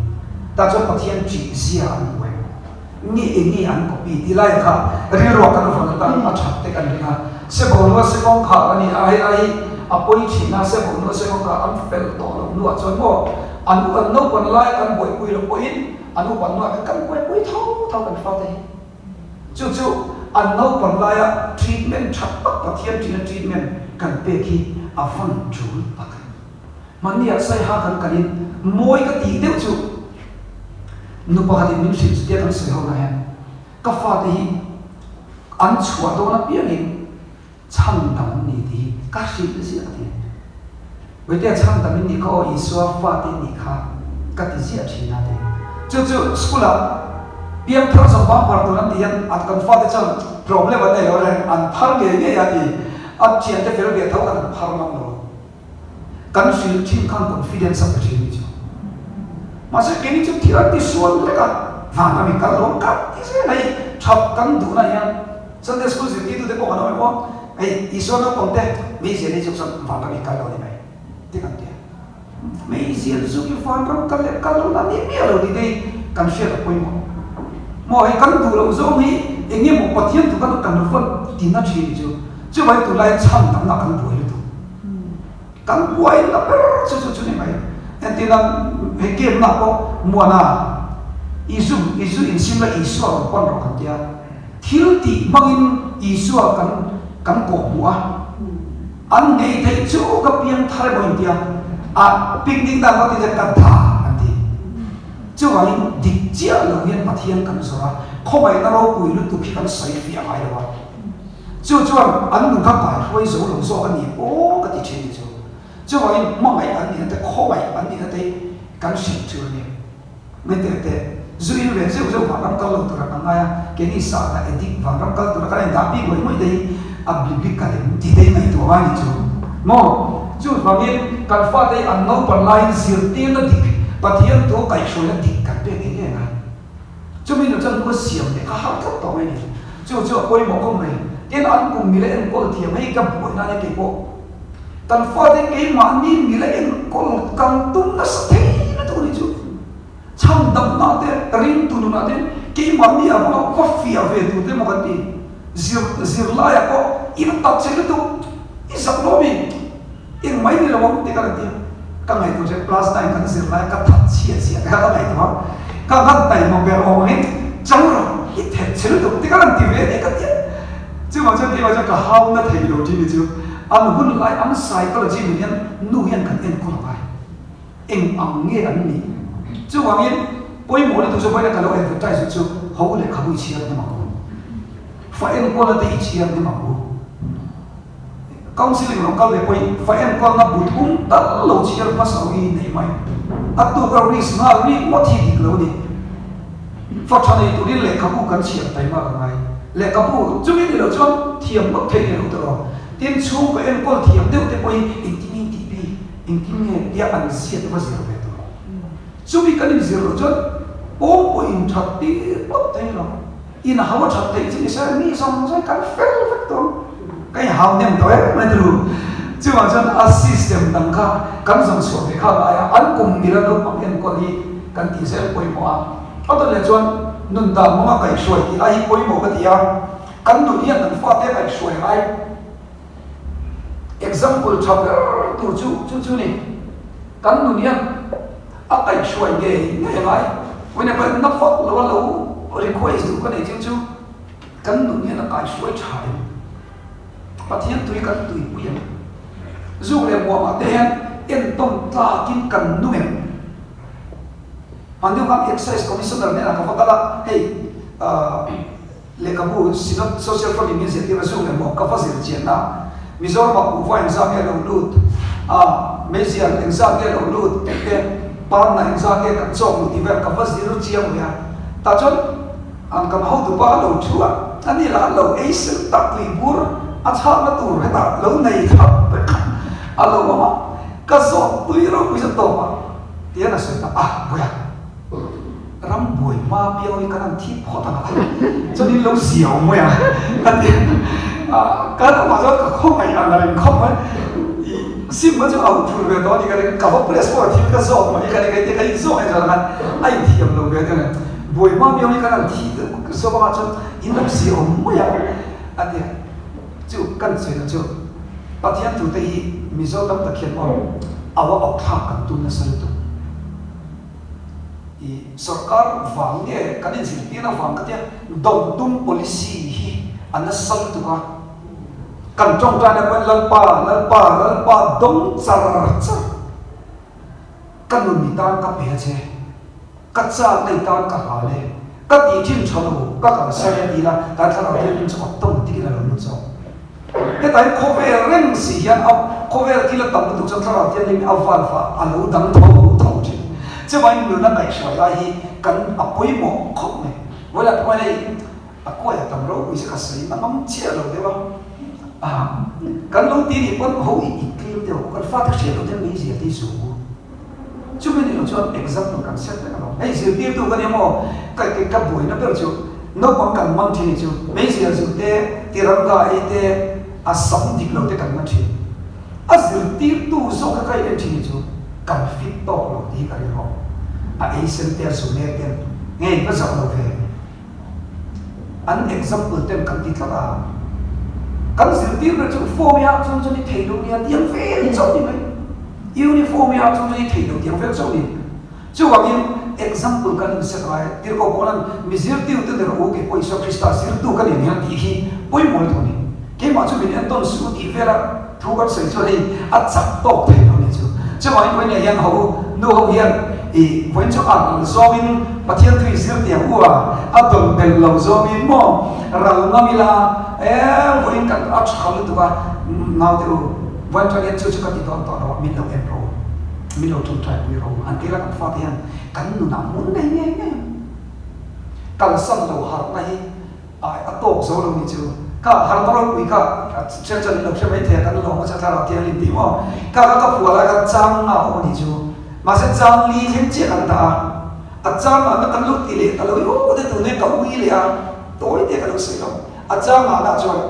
Tah chuan Pathian ṭih zia an hmu em? Nge eng nge an copy ti lai kha rilruah kan vawn atan a ṭhat te kan ring a. Sebohnua sekawngkhar a ni a, hei lai hi a pawi ṭhin a, Sebohnua sekawngkhar an fel tawh loh hnuah chuan maw an an naupan lai kan buaipui loh pawhin an upan hnuah khan kan buaipui tho tho kan fate hi. Chu chu an naupan laia treatment tha tak Pathian ṭina treatment kan pek hi a van ṭul tak. Hmanniah Saiha kan kalin mawi ka tih deuh chu nu pakhatin min hrilh chutia kan sawi ho na hian ka fate hi an chhuah dawn apiangin Chhan dam an ni tih hi ka hrilh ziah a ti. Vaitea chhan dam in nih kha aw Isua fate in nih kha ka ti ziah thin a ti. Chu chu school ah piangthar zawng bang phar tur an ti hian an kan fate chuan problem an nei lo reng an phar ngei ngei a ti. A thiante fel ve tho khan an phar ngam lo. Kan hrilh thin khan confidence a pe thin ni chu. Mahse keini chu thil an ti sual vek a, vanram in kal lo kal ti zel a hei that kan duhna hian Sunday school zirtirtu te pawh kan awm em aw, hei Isua naupang te meizial hi chuk chuan vanram in kal lo ni mai ti kan ti a. Meizial zuk hi vanram kal leh kal lohna ni miah lo tih te hi kan hriat a pawimawh. Maw hei kan duh loh zawng hi eng nge maw Pathian thu khan kan vawn tina thin ni chu. Chuvangin tunlai chhan tamna kan buai lutuk. Kan buai na ber chu chu chu ni mai. Entirna hei game na pawh Muana Izu Izu insim la Isua rawn pan rawh kan tia. Thil tih hmangin Isua kan kan kawh hmuh a. An ngei theih chu ka piang thar emaw intia a picnic dan pawh ti ka tha an ti. Chuvangin dik chiah lo hian Pathian kan zawrh a, khawngaihna ropui lutuk hi kan sawi fiah ngai lo a. Chu chuan an nun kha kaihruai zo lo zawk a ni aw ka ti thin ni chu. Chuvangin hmangaih an nihna te, khawngaih an nihna te hi kan hrilh chu a ni. Mai teh teh, zu in ve zeuh zeuh vanram kal lo tura kan ngai a, keini sahna addict vanram kal tura kan indah bik ngawih ngawih te hi a biblical em tih te hi ngaihtuah ngai ni chu. Maw? Chuvangin kan fate hi an naupan laiin zirtirna dik, Pathian thu kaihhruaina dik kan pek ngei ngei a ngai. Chumi nu chuan hnu siam leh kha har tlat tawh mai a ni. Chu chu a pawimawh khawp mai. Tin, an kum mila enkawl thiam hei ka buai nan e keipawh. Kan fate keimahni mila enkawl kan tum nasa thei lutuk a ni chu. Chhan damna te, ringtu nunah te keimahni avanga va fiah ve tur te emaw kan ti. Zir zirlaiah pawh i va tak chhe lutuk, i zak lo mi. Eng mai ni lo ang tih ka rawn ti a, ka ngaihtuah che class nine kan zir lai ka that chhiah chhiah te kha ka ngaihtuah a, ka nghat taima ber awm angin chang rawh i that chhe lutuk tih ka rawn ti ve a ni ka ti a, chuvang chuan keimah chuan ka hau na thei lo tih ni chu an hun lai an psychology nun hian nu hian kan enkawl a ngai eng ang nge an nih chuvangin pawimawh lutuk chu vawiin a ka lo advertise chu ho lehkhabu i chhiar hnem ang u fa enkawlna te i chhiar hnem ang u. Counselling lo kal ve pawhin fa enkawlna bu thum tal lo chhiar hmasa ho hi nei mai. A tuk a risk nghal rik ngawt hi dik lo a ni. Fa tha nei turin lehkhabu kan chhiar taima ka ngai. Lehkhabu chumi ni lo chuan thiam ngawt thei ni lo tawh lo. Tin, chhungkaw enkawl thiam deuh te pawhin engtin nge tih bik, engtin nge tia an ziat va zir ve tur. Chumi kan inzir loh chuan pawng pawh inthat tir ngawt thei lo. In hau a that theih chu ni se mi zawng zawng kan fel vek tawh ang. Ka in hau hnem tawh em mai turu. Chuvang chuan a system dang kha kan zawng chhuah ve kha lai a, an kum mila naupang enkawl hi kan tih zel pawimawh a. A dawt leh chuan nun dan hmanga kaihhruai tih lai hi pawimawh ka ti a, kan nun hian kan fate a kaihhruai ngai. Example tha ber tur chu chu chu ni. Kan nun hian a kaihhruai ngei ngei a ngai. Vawiin pawh na fak lo a lo request duh ka nei chu chu kan nun hian a kaihhruai tha em? Pathian tui kan tuipui em? Zuk leh muamah te hian entawn tlakin kan nung em? Hmanni khan Excise Commissioner hnenah ka va kal a, hei lehkhabu Synod Social Front in min zirtir a zuk leh muam ka va zir chianna Mizoramah kuhva engzah nge lo lut a, meizial engzah nge lo lut tih te, parna engzah nge kan chawk luh tih vel ka va zir chiang ve a. Tah chuan an kan hotupa a lo thu a, ani lah an lo ei sen tak tuibur a chhakna tur hetah lo nei thlap vek a lo awm a, ka zawt tui ropui zet tawp a. Tian a sawi ta a, Buia, ram buai hma piang hi kan han thi phawt ang a, chuan in lo ziau mai a, a ti a, ka ramah chuan ka khawngaih ang a ring khawp mai, i sim kha chu a auh phur ve tawh a ni ka ring, ka va press pawh thil ka zawk mai ka ni ka inti ka inzawk en chuan khan a inthiam lo ve deuh a ni, buai hma piang hi kan han thi zawk ang a, chuan in lo ziau mai a, a ti a. Chu kan sawi chu Pathian tute hi Mizo tam tak hian aw awa awk thlak kan tum nasa lutuk. I sorkar vang nge kan inzirtirna vang ka tia dawn tum policy hi a nasa lutuk a. Kan tawngtaina pawhin Lalpa, Lalpa, Lalpa dawng char char. Ka nun i tan ka pe a che. Ka chak na i tan ka hal e. Ka tih thin tha lo, ka kalsan e ti la, kan thlarau thianghlim chu automatic in a lo lut zawk. Heta hi khawvel reng si hian a khawvel thil a tam lutuk chuan thlarau thianghlim hi a valve ah a lo dang tho tho thin. Chuvangin nuna kaihhruai lai hi kan a pawimawh khawp mai. Vawilah pawh hei A kuai a tam ropui che ka sawi na ngam chiah lo deuh a, kan lo ti nih pawn ho i i tlem deuh kan fate hriat loh ten mei zir te hi zu u. Chumi ni lo chuan example kan set vek alawm. Hei zirtirtu ka nia maw ka ka buaina ber chu naupang kan man thin hi chu mei zir zu te tiranga ei te a sam dik lo te kan man thin. A zirtirtu zawk kha ka in en thin hi chu kan fit tawk lo tih hi ka rilru. A ei sen te a zu mek ten ngei va zak lo ve. An example ten kan ti tlat a, kan zirtir ber chu form i ah chuan chuan i thei lo nia tiang vel chauh ni mai, uniform i ah chuan chuan i thei lo tiang vel chauh ni. Chuvangin example kan inset lai, Tirhkoh Paula'n mi zirtirtu ni rawh u, kei pawh Isua Krista zirtu ka ni nia tih hi pawimawh lutuk a ni. Keimah chu min entawn suh u tih vela thu kan sawi chuan hei a chak tawk thei lo nih chu. Chuvangin vawiin ah hian ho nu ho hian ih vawiin chu a zawngin Pathian thu i zir tiang u a, a dawn belh lo zawngin maw ral ngam ila e vawiin kan a tha lutuk a naute u vawiin tang hian chu chu ka ti dawn tawh lo a min lo en rawh u, min lo tawngtai pui rawh u an ti ila kan fate hian kan nunah hmun nei ngei ngei ang. Kalsan lo harhna hi Ai, a tawk zo lo ni chu. Ka harna ropui kha hriat chuan in lo hre mai thei a, kan lawm a chu a thlarau thianghlim tih maw. Ka kha ka phuah lai khan chang nga a awm a ni chu. Mahse chang li thleng chiah kan dah a, a chang ngahna kan lo ti leh ta lo i aw te tun e ka ui leh a, tawi te ka lo sawi lo. A chang ngahna chuan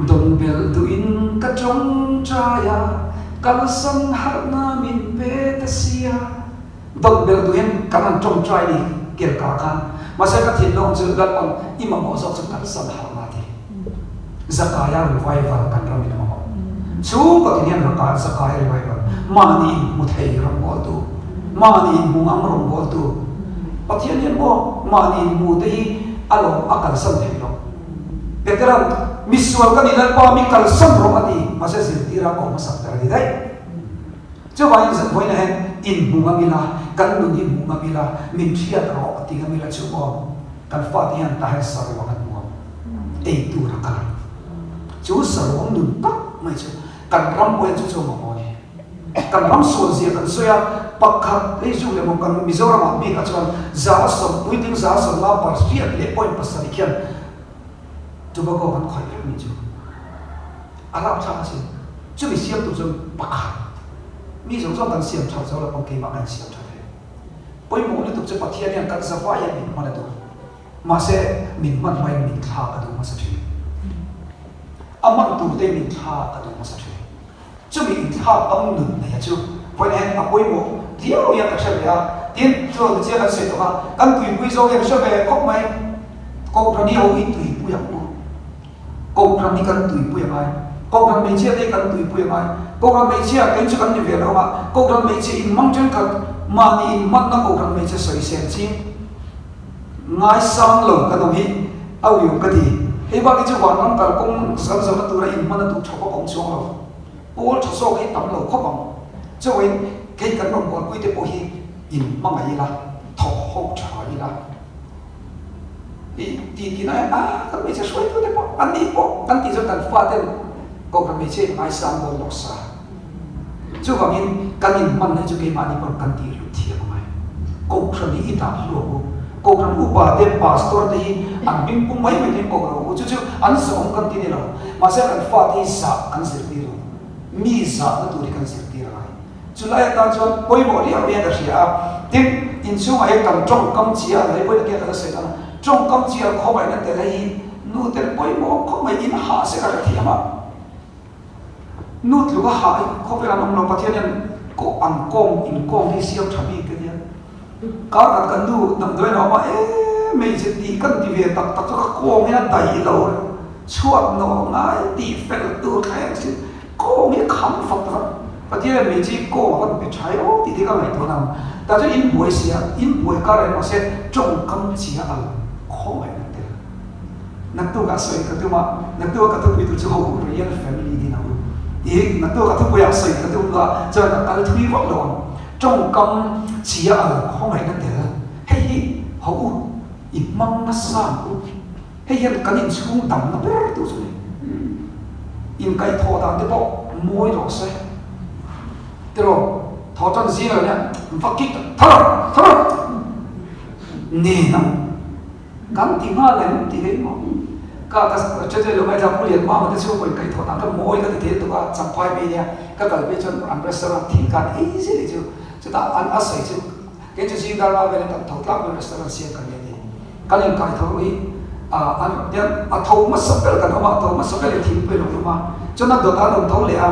dawn belh duhin ka tawngtai a, kalsan harhna min pe ta sia. Dawt belh duhin kan han tawngtai ni kelka khan. Mahse ka thinlung chu Lalpan i mamawh zawk chu kalsan harh na ti. Zakaia revival kan ram in a mamawh. Chhungkaw tin hian raka Zakaia revival mahni in hmu thei rawngbawltu, mahni in hmu ngam rawngbawltu. Pathian hian maw mahni in hmu te hi a lawm a kalsan thei lo. Petera'n misual ka ni Lalpa mi kalsan rawh a ti. Mahse zirtira ko hmasak ber a ni daih. Chuvangin vawiinah hian inhmu ngam ila, kan nun hi hmu ngam ila, min hriat rawh ti ngam ila chu aw, kan fate hian tah hian saruang an hmu ang, ei tur a kal ang. Chu saruang nun tak mai chu kan ram pawh hian chu chu a mamawh a ni. Kan ram sual zia kan sawi a, pakhat hei zu leh maw kan Mizoramah bikah chuan 100 puitling 150 pariat leh point pasarih khian tobacco kan khawih vek ni chu. A rapthlak asin. Chumi siam tur chuan pakhat mi zawng zawng kan siam that zo lo pawh keimah kan insiam tha thei. Pawimawh lutuk chu Pathian hian kan zavai hian min hman a duh. Mahse, min hman hmain min thlak a duh hmasa thin. A hman tur te min thlak a duh hmasa thin. Chumi inthlak ang nun neia chu vawiin hian a pawimawh viau hian ka hre ve a. Tin, chu ti chiah kan sawi tawh a, kan tuipui zawk hian ka hre ve khawp mai. Kohhran hi ho hi tuipui ang u. Kohhran hi kan tuipui a ngai. Kohhran hmeichhia te hi kan tuipui a ngai. Kohhran hmeichhia kei chu kan ni ve lo anga Kohhran hmeichhia inhmang thenkhat mahni inhmanna Kohhran hmeichhia sawisel ching ngaisang lo kan awm hi a uiawm ka ti. Hei bak hi chu vanram kalkawng zal zalna tura inhmanna duh tha vak a awm chuang lo. Pawl tha zawk hi tam lo khawp ang. Chauhin kei kan rawngbawlpui te pawh hi inhmangaih ila, thawk ho tha ila. I ti ti na a kan hmeichhe hruaitu te pawh an nih pawh kan tih chuan kan faten kohhran hmeichhia in ngaisang dawn lawk sa. Chuvangin kan inhman hi chu keimahni pawn kan tih hlut thiam a ngai. Kohhran hi i dah hluak u. Kohhran upa te pastor te hi an hming pum mai mai te kohhran u chu chu an zawm kan ti ni lo. Mahse kan fate hi zah kan zirtir lo. Mi zahna tur hi kan zirtir a ngai. Chulai atan chuan pawimawh riau hian ka hria a, tin, inchhungah hian kan tawngkam chi a, lei pawhin a ka la sawi tan a, tawngkam chi a khawngaihna tel hei hi nu tel pawimawh khawp mai in hah se ka hre thiam a, nu tluk a hah hi khawvel an awm lo, Pathian hian kawh an kawng inkawng hi siam tha bik a nia, kar khat kan nu damdawiin a awm a, e hmeichhe tih kan ti ve tak tak chu ka kawng hian a daih lo, chhuat nawh ngai tih fel tur thleng sin. Kawng hi kham fak tak a, Pathian hian hmeichhe hi kawng a van pe tha e aw tih te ka ngaihtuah nang. Tah chuan in buai si a, in buai kar reng mahse tawngkam chi a al khawngaih na tel. Naktuk ah sawi ka tum a, naktuk ah ka thupui tur chu ho real family din ang u tih hi naktuk ah ka thupui ah sawi ka tum lo a, chuan ka kal thui vak lo ang. Tawngkam chi a al khawngaih na tel hei hi ho u i hmang nasa ang u. Hei hian kan inchhung damna ber tur chu a ni. Inkaihthawh dan te pawh mawi rawh se. Tiraw, thaw tan zing lo nia, va kik ta thar thar nen ang. Kan ti nghal em ti hei maw. Ka ka che lo ngaithla Pu Lian Mama te chhungkaw inkaihthawh dan kha mawi ka ti thei lutuk a, Champhai mai nia ka kal phei chuan an restaurant thing khan ei zet hi chu chutah an a sawi chu kei chu zing dar nga velin kan tho tlak mai restaurant siam kan nei a ni. Kan inkai tho hi an hian a tho hmasa ber kan awm a, a tho hmasa ber in thingpui a lo hlum a, chuan a dawt a rawn tho leh a,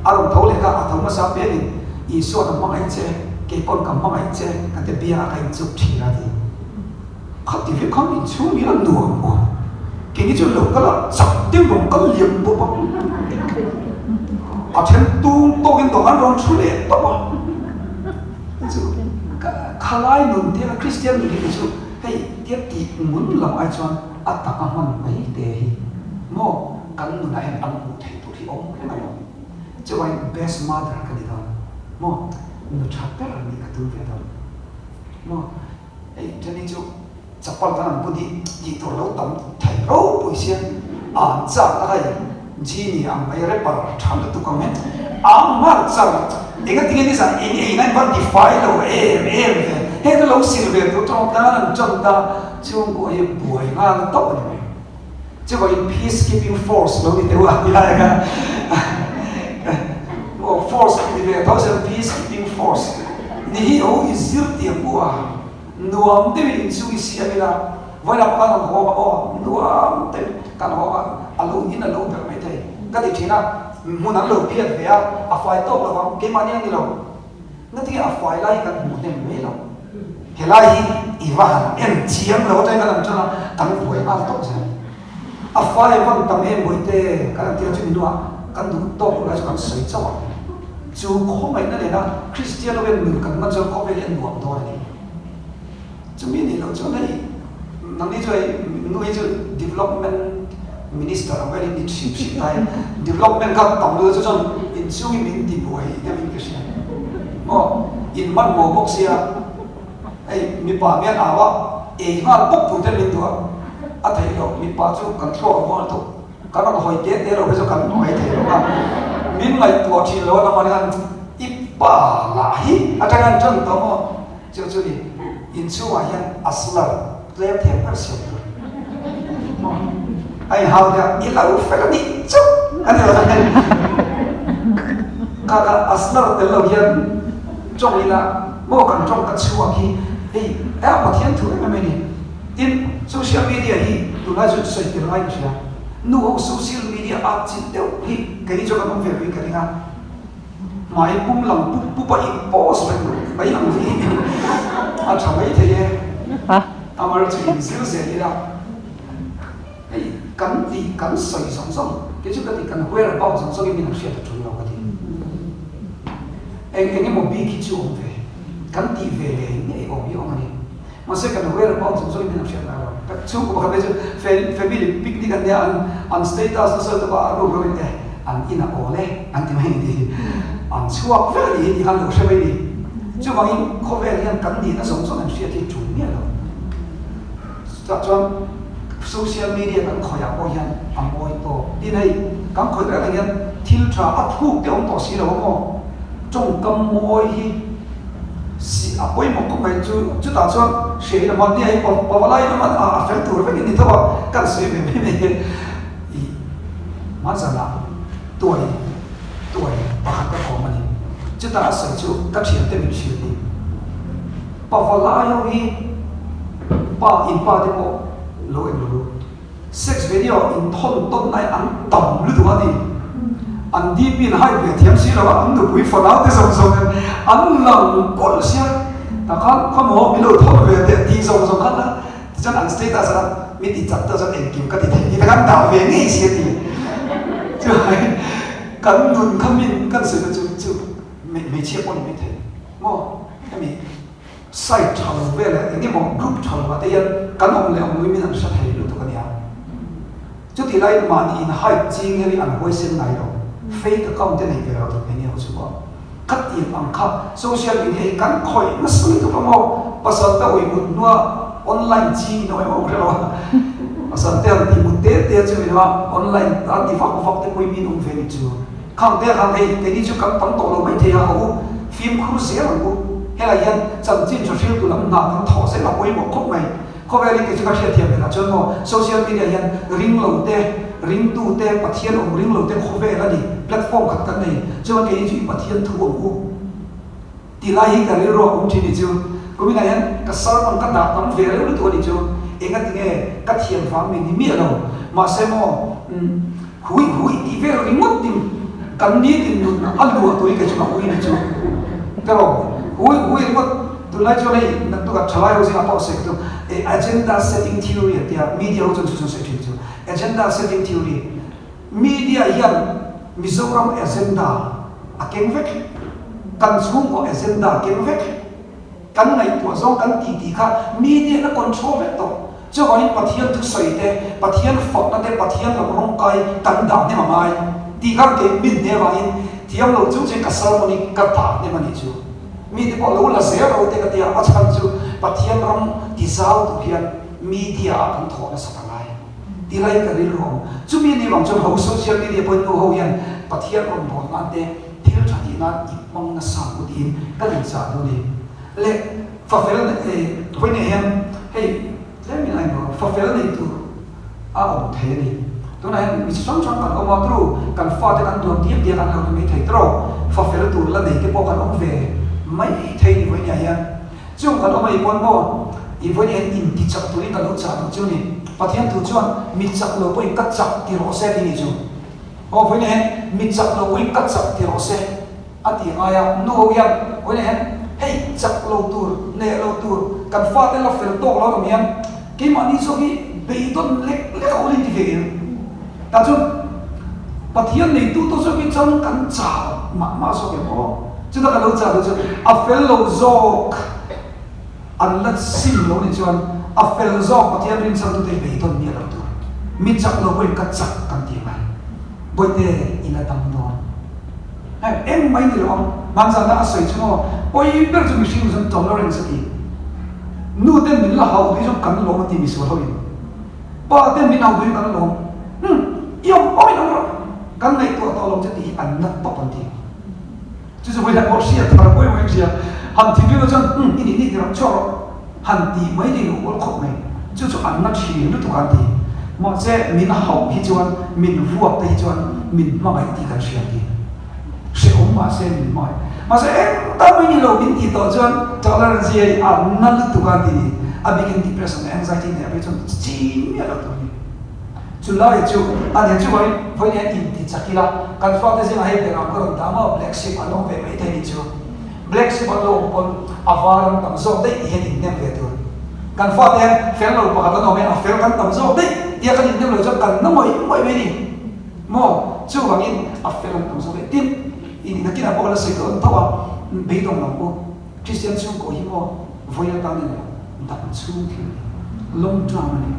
a rawn tho leh kha a tho hmasa piangin Isua'n a hmangaih che, kei pawn ka hmangaih che ka ti biangah ka inchuk thin a ti. Khati vek khan inchhung hi a nuam aw, keini chu lo kal a chak deuh rawn kal liam pawp a, a then tung tawkin dawhkan rawn thu leh tawp a, chu khalai nun te a Kristian nun hi kei chu Hei tia tih ngun lam ai chuan a tak a hman mai te hi maw kan nunah hian an hmuh theih tur hi awm reng alawm. Chuvangin best mother ka ni dawn maw, nu tha ber nih ka tum ve dawn maw. Hei then hi chu chapal kan an bun hi tih tur lo tam thei ropui sia an chak na hei Genie ang mai rapper tha lutuk ang e ang nghal char enga tinge nizan eng ei na in van ti fai lo em em ve heng te lo sil ve tur tawng tan an tan ta chhungkua hi buai nghal tawp a ni mai chuvangin peace keeping force lo ni teuh a ti lai kha maw force ni ve tho zel peace keeping force ni hi ho i zir tiang u a nuam deuhin inchhung i siam ila Vawilah pawh khan kan haw a aw nuam te kan haw a, a lo in a lo ber mai thei ka ti thin a, hmun an lo phiat ve a, a fai tawk lo vang, keimahni a ni lo, ngatinge a fai lai hi kan hmuh hnem mai lo, helai hi i va han en chiang lo atangin kan han tan a, kan buai nghal tawp zel, a fai van tam em bawihte kan han ti a, chumi hnuah kan duh tawk lo lai chu kan sawi chauh ang, chu khawngaihna nena Kristian ho hian nun kan hman chuan khawvel hi a nuam dawn a ni. Chumi nih loh chuan hei nangni chu hei nu hi chu development minister ang velin ni hrim hrim ta e, development kha tam lutuk chu chuan inchhungin min ti buai deuhin ka hria maw, in hmanhmawh bawk sia hei mipa mian au a ei nghal bawk tur ten min duh a, a theih loh mipa chu kan thluak a muang lutuk kan rawn hawi te te lo phei chu kan hawi thei lo a, min ngaihtuah thin lo a nangmah ni khan i pa lah hi atang an tan tawh maw. Chu chu ni, inchhungah hian a slur tlem thiam ber siam tur maw? A inhau deuh a, i lo fel a nih chu a ni lo tak hei. Kha kha a slur tel lo hian tawng ila maw kan tawng ka chhuak hi hei a Pathian thu em em a ni. Tin, social media hi tunlai chu sawi tel ngai ka hria. Nu ho social media at chilh deuh hi keini chuan kan awm ve loin ka ring a. Hmai pum lang pup pup a in post reng mai ang hi a tha mai thei e. Amar chu in zir zel ila. Hei Kan tih kan sawi zawng zawng, kei chu ka tih kan whereabout zawng zawngin min han hriat a tul lo ka ti. Eng eng emaw bik hi chu awm ve, kan tih ve leh ngei awm hi awm a ni. Mahse kan whereabout zawng zawngin min han hriat ngai lo. Ka chhungkaw pakhat phei chu family picnic an nia, an an status nasa lutuk a, a room ro in e an inah awl e an ti mai a ni tih hi. An chhuak vek a ni hi tih khan lo hre mai a ni. Chuvangin khawvel hian kan nihna zawng zawng an hriat hi tul miah lo. Chutah chuan social media kan khawihah pawh hian a mawi tawk. Tin hei kan khawih reng reng hian thil tha a thuk te awm tawh si lo a maw? Tawngkam mawi hi si a pawimawh khawp mai chu chutah chuan hria in a hman nia hei pavalai in a hman a a fel tur vek in ni tho a kan sawi ve mai mai hi i hmanzanah tuai tuai pakhat ka kawm a ni. Chutah a sawi chu ka thiante min hrilh ni. Pavalai ho hi pa in pa te pawh lo en ru. Sex video in thawn tawn lai an tam lutuk a ni. An DP in hide ve thiam si lo a, an nupui fanau te zawng zawng hian an lang kawlh sia. Tah khan khawmaw min lo thawn ve teh tih zawng zawng khan a tichuan an status a mi ti chak te chuan engkim ka ti thei tih te khan dah ve ngei si a ti. Chuan kan nun kha min kan sawi na chu chu hmeichhia pawh ni maithei maw? Hemi site tha lo vel leh eng emaw group tha lo ah te hian kan awm leh awm lo in min an hre thei lutuk a nia. Chutih laiin mahni in hype ching hian an huaisen ngai lo. Fake account te nei ve lo tur phei nia chu pawh. Khatiang ang kha social media hi kan khawih nasa lutuk a maw? Pasal te ui mut hnua online ching in awm em awm hre lo a. Pasal te han tih mut te te chu ni lo a, online a ti vak vak te pawhin min awm ve ni chu. Khang te khan hei keini chu kan tam tawh lo mai thei a, a u fimkhur zel ang u. Helai hian chanchin tha hriltu lam hna kan thawh zel a pawimawh khawp mai. Khawvel hi kei chu ka hriatthiam ve lah chuan maw social media hian ring lo te, ringtu te, Pathian awm ring lo te khawvel a ni, platform khat kan nei. Chuan keini chu i Pathian thu ang u. Ti lai hi ka rilru a awm thin ni chu. Kuminah hian ka sermon ka dah tam ve reuh lutuk a ni chu. Enga ti nge ka thiam vang mi ni miah lo. Mahse maw umm hui hui tih vel ringawt tin kan nitin nun a luah tui kei chu ka ui ni chu. Tiraw hui hui ringawt tunlai chuan hei naktukah thalai ho zingah pawh sawi ka tum e agenda setting theory an tia media ho chuan chu chu an sawi thin chu agenda setting theory Media hian Mizoram agenda a keng vek, kan chhungkaw agenda a keng vek, kan ngaihtuah zawng kan ti tih kha media in a control vek tawh. Chuvangin Pathian thusawi te, Pathian fakna te, Pathian lam rawngkai kan dah hnem a ngai tih kha kei min hne avangin thiam lo chung chuan ka sermon hi ka dah hnem a nih chu. Mite pawh lo la zel ro te ka tia, a chhan chu Pathian ram tizau tur hian media ah kan thawh nasat a ngai. Ti lai ka rilru awm. Chumi ni vang chuan ho social media pawhin nu ho hian Pathian rawn bawl nan te thil tha tih nan i hmang nasa ang u tiin ka din chah duh a ni. Le fafel nei vawi nei hian hei tlem in a inrawh fafel nei tur a awm thei a ni. Tunah hian mi chi hrang hrang kan awm a turu kan fate kan duan diak diak an lo ni mai thei tawrh fafel tur la nei te pawh kan awm ve mai thei ni vawi niah hian. Chung kan awm a nih pawn maw i vawiin hian inti chak turin ka lo chah duh chu ni. Pathian thu chuan mi chak lo pawhin ka chak ti rawh se ti ni chu. Aw vawiin hian mi chak lo pawhin ka chak ti rawh se a ti ngai a. Nu ho hian vawiin hian hei chak lo tur, neh lo tur, kan fate la fel tawk lo awm hian keimahni zawk hi beidawn lek lek a awm in ti ve em? Tah chuan Pathian neitu tawh zawk hi chuan kan chau mah mah zawk em aw? Chutah ka lo chah duh chu a fel lo zawk an la sim lo nih chuan a fel zawk Pathian rinchangtute hi beidawn miah lo tur. Mi chak lo pawhin ka chak kan ti mai. Bawihte i la dam dawn. Hei eng mai ni lo ang. Hmanzana a sawi chu maw pawi ber chu mihring chuan tolerance a ti. Nu ten min la hauh duh hi chuan kan lawm a ti misual ho in. Pa ten min hau duhin kan lawm. Umm, i awm awm in awm rawh. Kan ngaihtuah tawh lo che tih hi an nat tawp an ti. Chu chu vawiin pawh hriat thar pawh emaw hria. Han thinrim loh chuan umm i nih nih ti rawh chhuak rawh. Han tih mai te in ual khawp mai. Chu chu an na thin lutuk an ti. Mahse min hauh hi chuan min vuak te hi chuan min hmangaih tih kan hria ti. Hrehawm mahse min hmangaih. Mahse eng ta mai ni lo min tih tawh chuan tolerance hi hei a na lutuk a ti ni. A bikin depression leh anxiety nei ah phei chuan chin miah lo tur a ni. Chu lai chu a nen chu vawiin vawiin hian inti chak ila kan fate zingah hei berang ka rawn dah maw black sheep an awm ve mai thei ni chu. Black sheep an lo awm pawn a var an tam zawk daih tih hian inhnem ve tur. Kan fate hian fel lo pakhat an awm hian a fel kan tam zawk daih. tia kan inhnem lo chuan kan na ngawih ngawih mai a ni maw? Chuvangin a fel an tam zawk e. Tin, nakinah pawh ka la sawi dawn tho a, beidawng lo u. Kristian chhungkaw hi maw vawi atan a ni lo, dam chhung thil a ni, long term a ni.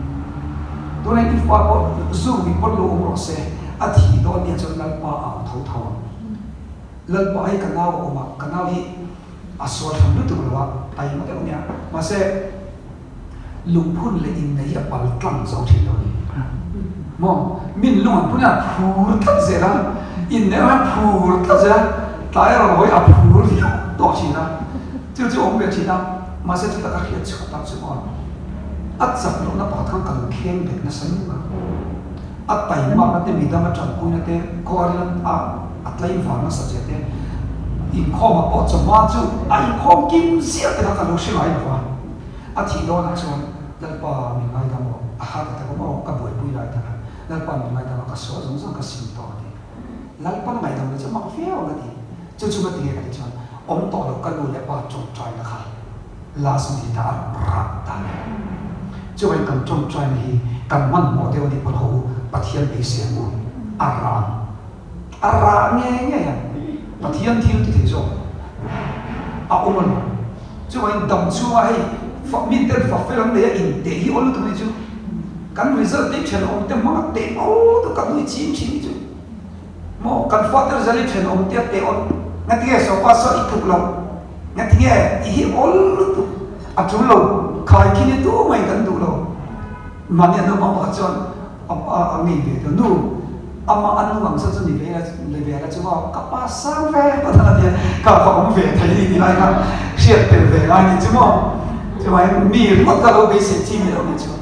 Tunah i fa pawh zu mih pawn lo awm rawh se, a thih dawn nia chuan Lalpa a ang tho tho ang. Lalpa hi ka nau a awm a, ka nau hi a sual tham lutuk lo a, taima deuh a nia. Mahse, lungphun leh innei hi a pal tlang zo thin lo a ni. Maw? Min lung an phun hian a phur tlat zel a, inneih hian a phur tlat zel a, tlai a rawn hawi a phur viau tawh thin a, chu chu a awm ve thin a, mahse chuta ka hriat chhuah tak chu maw, a chak lohna pakhat khan ka lo kheng bet nasa lutuk a. A taimakna te, midang a tanpuina te, khuarin a a tlaivar nasa che te, inkhawmah pawh chawhma chu a inkhawm kim ziah te kha ka lo hre ngai lo va. A thih dawnah chuan Lalpa min ngaidam rawh, a heart attack awm rawh, ka buaipui lai tak a, Lalpa min ngaidam a, ka sual zawng zawng ka sim tawh a ti. Lalpa na ngaihdam lo chu mak viau ang a ti. Chu chu ka ti nge ka ti chuan awm tawh lo ka nu leh pa tawngtaina kha last minute ah a rawn rah ta a ni. Chuvangin kan tawngtaina hi kan hmanhmawh deuh a nih pawn haw u Pathian beisei ang u a rah ang. A rah ngei ngei ang. Pathian thil ti thei zawk a awm a lo. Chuvangin dam chhunga hei miten fa fel an nei a inteh hi awl lutuk a nih chu. Kan result te thenawm te hmanga teh awl lutuk kan nui ching thin hi chu. Maw kan fate result hi thenawm te a teh awl. Ngatinge sofa saw i tluk loh? Ngatinge i hi awl lutuk? A tul lo, khaikhin hi tu mai kan duh lo. Mahni a naupang pakhat chuan a ngei ve ta, Nu, amah a nu ang saw chu ni ve ila, ni ve la chu maw, ka pa sang ve phawt ang a ti a, ka va awm ve thei a ni tih lai khan hriat tel ve ngai ni chu maw. Chuvangin mi ringawt kha lo beisei chi ni lo ni chu.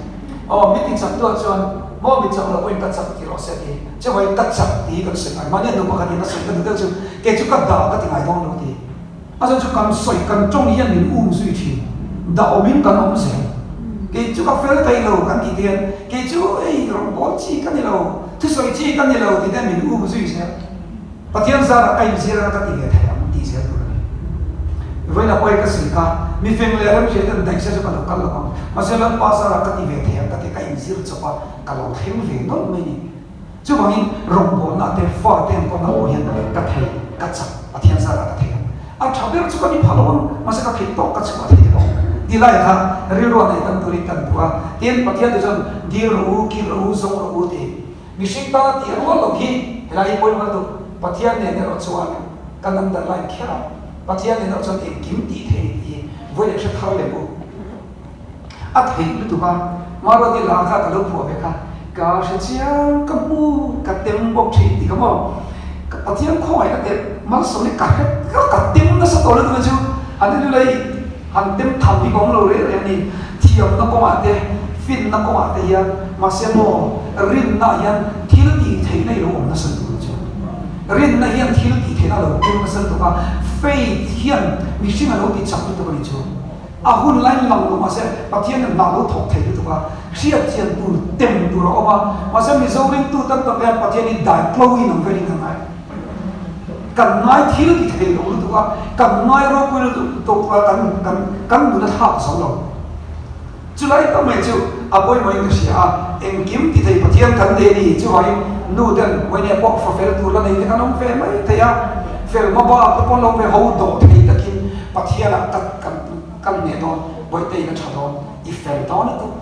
Aw, mi ti chak tuah chuan maw mi chak lo pawhin ka chak ti rawh se a ti. Chuvangin ka chak tih hi kan sawi ngai. Mahni a nu pakhat in a sawi ka duh deuh chu, kei chu ka dah ka ti ngai dawn lo ti. A chuan chu kan sawi kan tawng hian min um zui thin. Dah awmin kan awm zel. Kei chu ka fel thei lo kan tih te hian kei chu hei rawngbâwl chi ka ni lo, thusawi chi ka ni lo tih te hian min um zui zel. Pathian zarah ka inzir anga ka ti ve thei ang tih zel tur a ni. Vawiin a pawi ka sawi kha, mi feng leh remhriat ten daih se chu ka lo kal lo ang. Mahse Lalpa zarah ka ti ve thei ang ka ti a, ka inzir chawp a, ka lo thleng ve nawlh mai a ni. Chuvangin rawngbawlna te, fa te an kawmna pawh hian ka thei, ka chak, Pathian zarah ka thei ang. A tha ber chu ka ni pha lo ang, mahse ka theih tawk ka chhuah thei lo. Ti lai kha rilru a nei tam turin kan duh a. Tin, Pathian te chuan dil rawh u, kil rawh u, zawng rawh u ti. Mihring tana tih rual lo hi helai hi pawimawh lutuk. Pathian nen erawh chuan kan underline kher a, Pathian nen erawh chuan engkim tih thei ni tih hi vawi leh hre thar lem u. A theih lutuk a, Maruati la kha ka lo phuah ve kha, ka hre chiang, ka hmu, ka tem bawk thin tih kha maw, ka Pathian khawngaih ka teh malsawm hi ka hre ka ka tem nasa tawh lutuk a chu, han en ila i han tem tham hi ka awm lo reng reng a ni, thiamna kawngah te, finna kawngah te hian, mahse maw rinna ah hian thil tih theihna i lo awm nasa lutuk a chu, rinna hian thil tih theihna a lo keng nasa lutuk a, faith hian mihring a lo ti chak lutuk a ni chu. A hun lain lang lo mahse Pathian in hna lo thawk thei lutuk a, hriat chian tur tem tur a awm a, mahse Mizo ringtu tam tak hian Pathian hi dai tlo in ang velin kan ngai. Kan ngai thil ti thei lo lutuk a, kan ngai ropui lutuk a, kan kan kan nun a thlak zo lo. Chulai tak mai chu a pawimawh in ka hria a, engkim ti thei Pathian kan nei a ni, chuvangin nu ten vawinia pawh fa fel tur la nei te kan awm ve mai thei a, fel hmabak te pawh an lo ve ho dawh thei takin Pathianah ka kan kan hneh dawn, Bawihteiin a tha dawn, i fel dawn lutuk.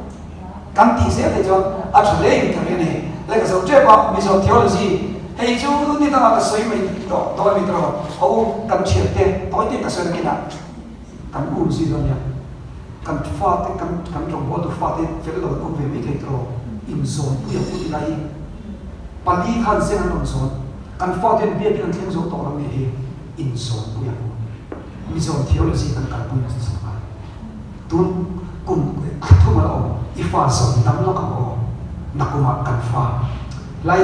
Kan tih zel te chuan a tha hle in ka ring a ni. Lehkha zo tep a, Mizo theology, hei chu ni dangah ka sawi mai tawh dawn a ni tawh ho u, kan thian te tawi te ka sawi nakinah kan um zui dawn nia. Kan fate kan kan rawngbawltu fate fel lo an awm ve mai thei tawh inzawnpui ang u ti lai hi pali khan zeng an rawn zawn, kan fate an biakin an thleng zo tawh lo nih hi inzawnpui ang u. Mizo theology kan kalpui nasa chak a, tun kum thla thum a la awm, i fa zawn dam lawk ang aw, nakumah kan fa lai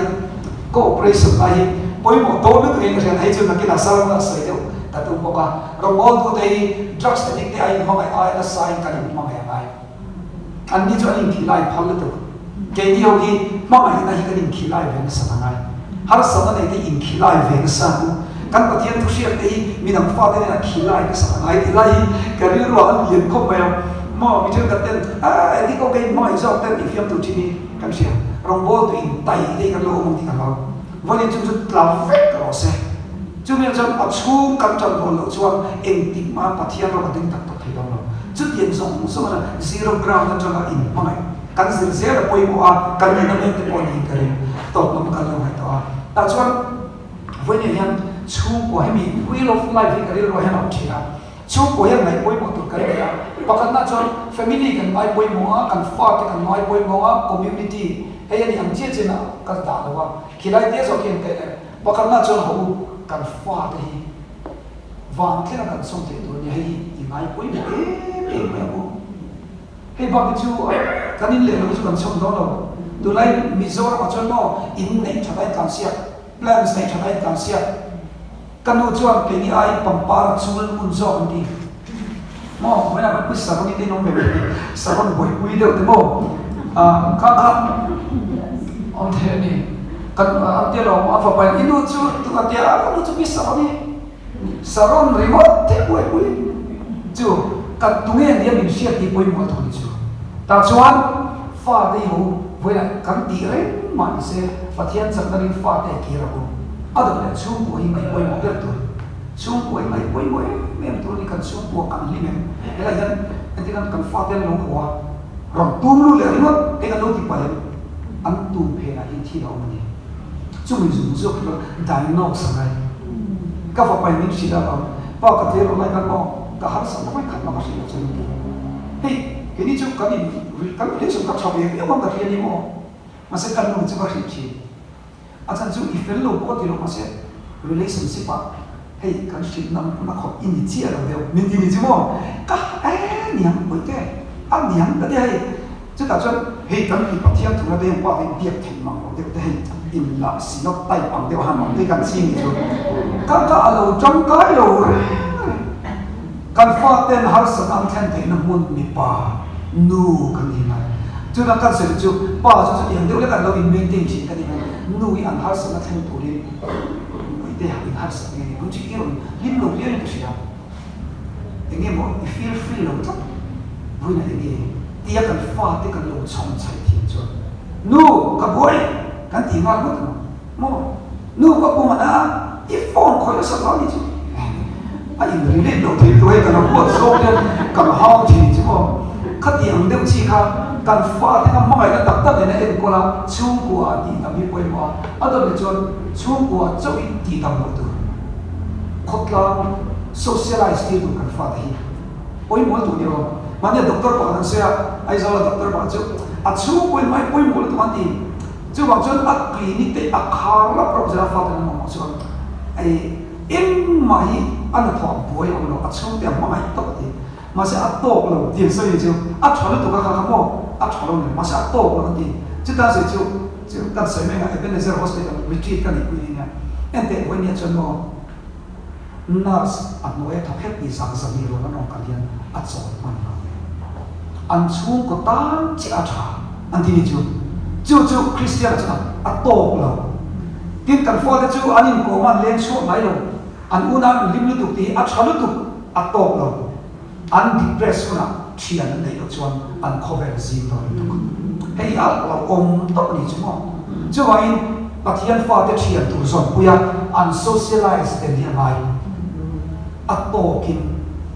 cooperation lai hi pawimawh dawn lutuk in ka hriat, hei chu nakinah sermon a sawi deuh ka tum bawk a, rawngbawltute hi drugs addict te aiin hmangaih aia nasa in kan inhmangaih a ngai. Anni chu an inkhilai phal lutuk. Keini ho hi hmangaihna hi kan inkhilai ve nasa ta ngai. Harsatna nei te inkhilai ve nasa ang u. Kan Pathian thu hriat te hi midang fate nen a khilai nasa ta ngai tih lai hi ka rilruah a lian khawp mai a. Maw mi thenkhat ten, Aaa, engtin pawh ka inhmangaih zawk ten tih fiamtu thin hi kan hria. Rawngbawltu in tai te kan lo awm ang tih ka hlau. Vawiin chung chu tla vek rawh se. Chumi ah chuan a chhung kan tan rual loh chuan engtik hma Pathian ram a ding tak tak thei dawn lo. Chutiang zawng zawng atang zero ground atanga inhmangaih kan zir zel a pawimawh a, kan nihna mek te pawh niin ka ring. Tawp lam kan lo ngaihtuah a. Tah chuan vawiin ah hian chhungkua hemi wheel of life hi ka rilruah hian a awm thin a. Chhungkua hian ngaih pawimawh tur kan nei a. Pakhatna chuan family kan ngai pawimawh a, kan fate kan ngai pawimawh a, community hei a nih ang chiah chiah in ka dah lo a. Khilai te zawk hian ka en em. Pakhatna chuan haw u, kan fate hi van thlenga kan sawm theih tur a nia, hei hi i ngai pawimawh em em mai ang u. Hei bak hi chu kan in leh lo hi chu kan sawm dawn lo. Tunlai Mizoramah chuan maw in neih that a intlansiak, plans neih that a intlansiak. Ka nu chuan keini aiin pangpar a chul ngun zawk an ti. Maw, vawiinah kan pu Saroni te in awm ve mai thei, Saron buaipui deuh te maw? Ah, kha kha awm thei a ni. Kan an tia lo, a fapa in i nu chu tu a tia, ka nu chu pi Saroni, Saron ringawt te buaipui chu ka tunge nia min hriat tih pawimawh thawh ni chu. Tah chuan fate i ho vawiinah kan tih reng mah ni se, Pathian chakna ring fate a kir ang u. A dawt leh chhungkua hi ngaih pawimawh ber tur. Chhungkua hi ngaih pawimawh em em tur a ni, kan chhungkua kan hlim em? Helai hian engtin an kan fate an lo haw a, rawn tum lut leh ringawt hei kan lo ti palh em? An tum phenah hian thil a awm a ni. Chumi zung zawk hi chuan diagnose a ngai. Ka fapa in min hrilh a lawm, pa ka tlem rawh lai khan maw ka harsatna vawi khat mah ka hrilh lo chuan min ti. Hei keini chu kan in kan relation ka tha ve viau ang ka hria ni maw? Mahse ka nu chu ka hrilh thin. A chhan chu i fel lo pawh ti lo mahse relationship ah hei kan hrilh na na khawp i ni chiah lo deuh min ti ni chu maw ka e niang pawih te a niang ka tia hei chutah chuan hei kan ti Pathian thuna te hian pa te biak theih mang lo deuh te hei in lah synod type ang deuh han awm te kan ching ni chu ka ka a lo tangkai lo reng a ni kan faten harsatna an thlen theihna hmun mipa Nu kan ni ngai. Chutah kan sawi chu pa chu chutiang deuh lek an lo in maintain thin ka ni ngai. Nu hi an harsatna thleng turin mipui te in harsat nge ni hun chu i rawn hlim lo viau in ka hria. Enge maw i feel free lo tlat vawiin enge tia kan fate kan lo chhawm chhaih thiam chuan nu ka buai kan ti nghal ngawt ang. Maw? Nu ka pum a na, i phone khawih nasa vang ni chu. A in relate loh thei tu hei kan huat zawk hian kan hau thin chu maw. Khati ang deuh chi kha kan fate kha hmangaihna tak tak nen a enkawl a, chhungkua ah tih tam hi pawimawh a, a dawt leh chuan chhungkua chauh in tih tam loh tur. Khawtlang socialize tir tur kan fate hi pawimawh lutuk a ni aw. Mahni a doctor pakhat an sawi a, Aizawl a doctor pakhat chu a chhungkua in hmai pawimawh lutuk an ti. Chuvang chuan a clinic te a khar rap rap zel a, fate an mamawh chuan ei engmah hi a hnathawh a buai awm lo, a chhungte a hmangaih tawp a ti. Mahse a tawk lo tih an sawi chu a tha lutuk a kha kha maw a tha lo nen mahse a tawk lo an ti. Chuta sawi chu chu kan sawi mai ang Ebenezer Hospital retreat ka neihpui ni nia enteh vawinia chuan maw Nurse a hnuaia thawk het tih zak zahnih rual an awm kal hian a chawl hman lo. An chhungkaw tan chiah a tha an ti ni chu. Chu chu Kristiana chuan a tawk lo. Tin, kan fate chu an inkawm a, an leng chhuak ngai lo. An unau an hlim lutuk tih hi a tha lutuk, a tawk lo. An depress hunah thian an neih loh chuan an khawvel zing dawn lutuk. Hei hi a lo awm tawp a ni chu maw? Chuvangin Pathian fate thian tur zawnpui a an socialize tel hi a ngai. A tawkin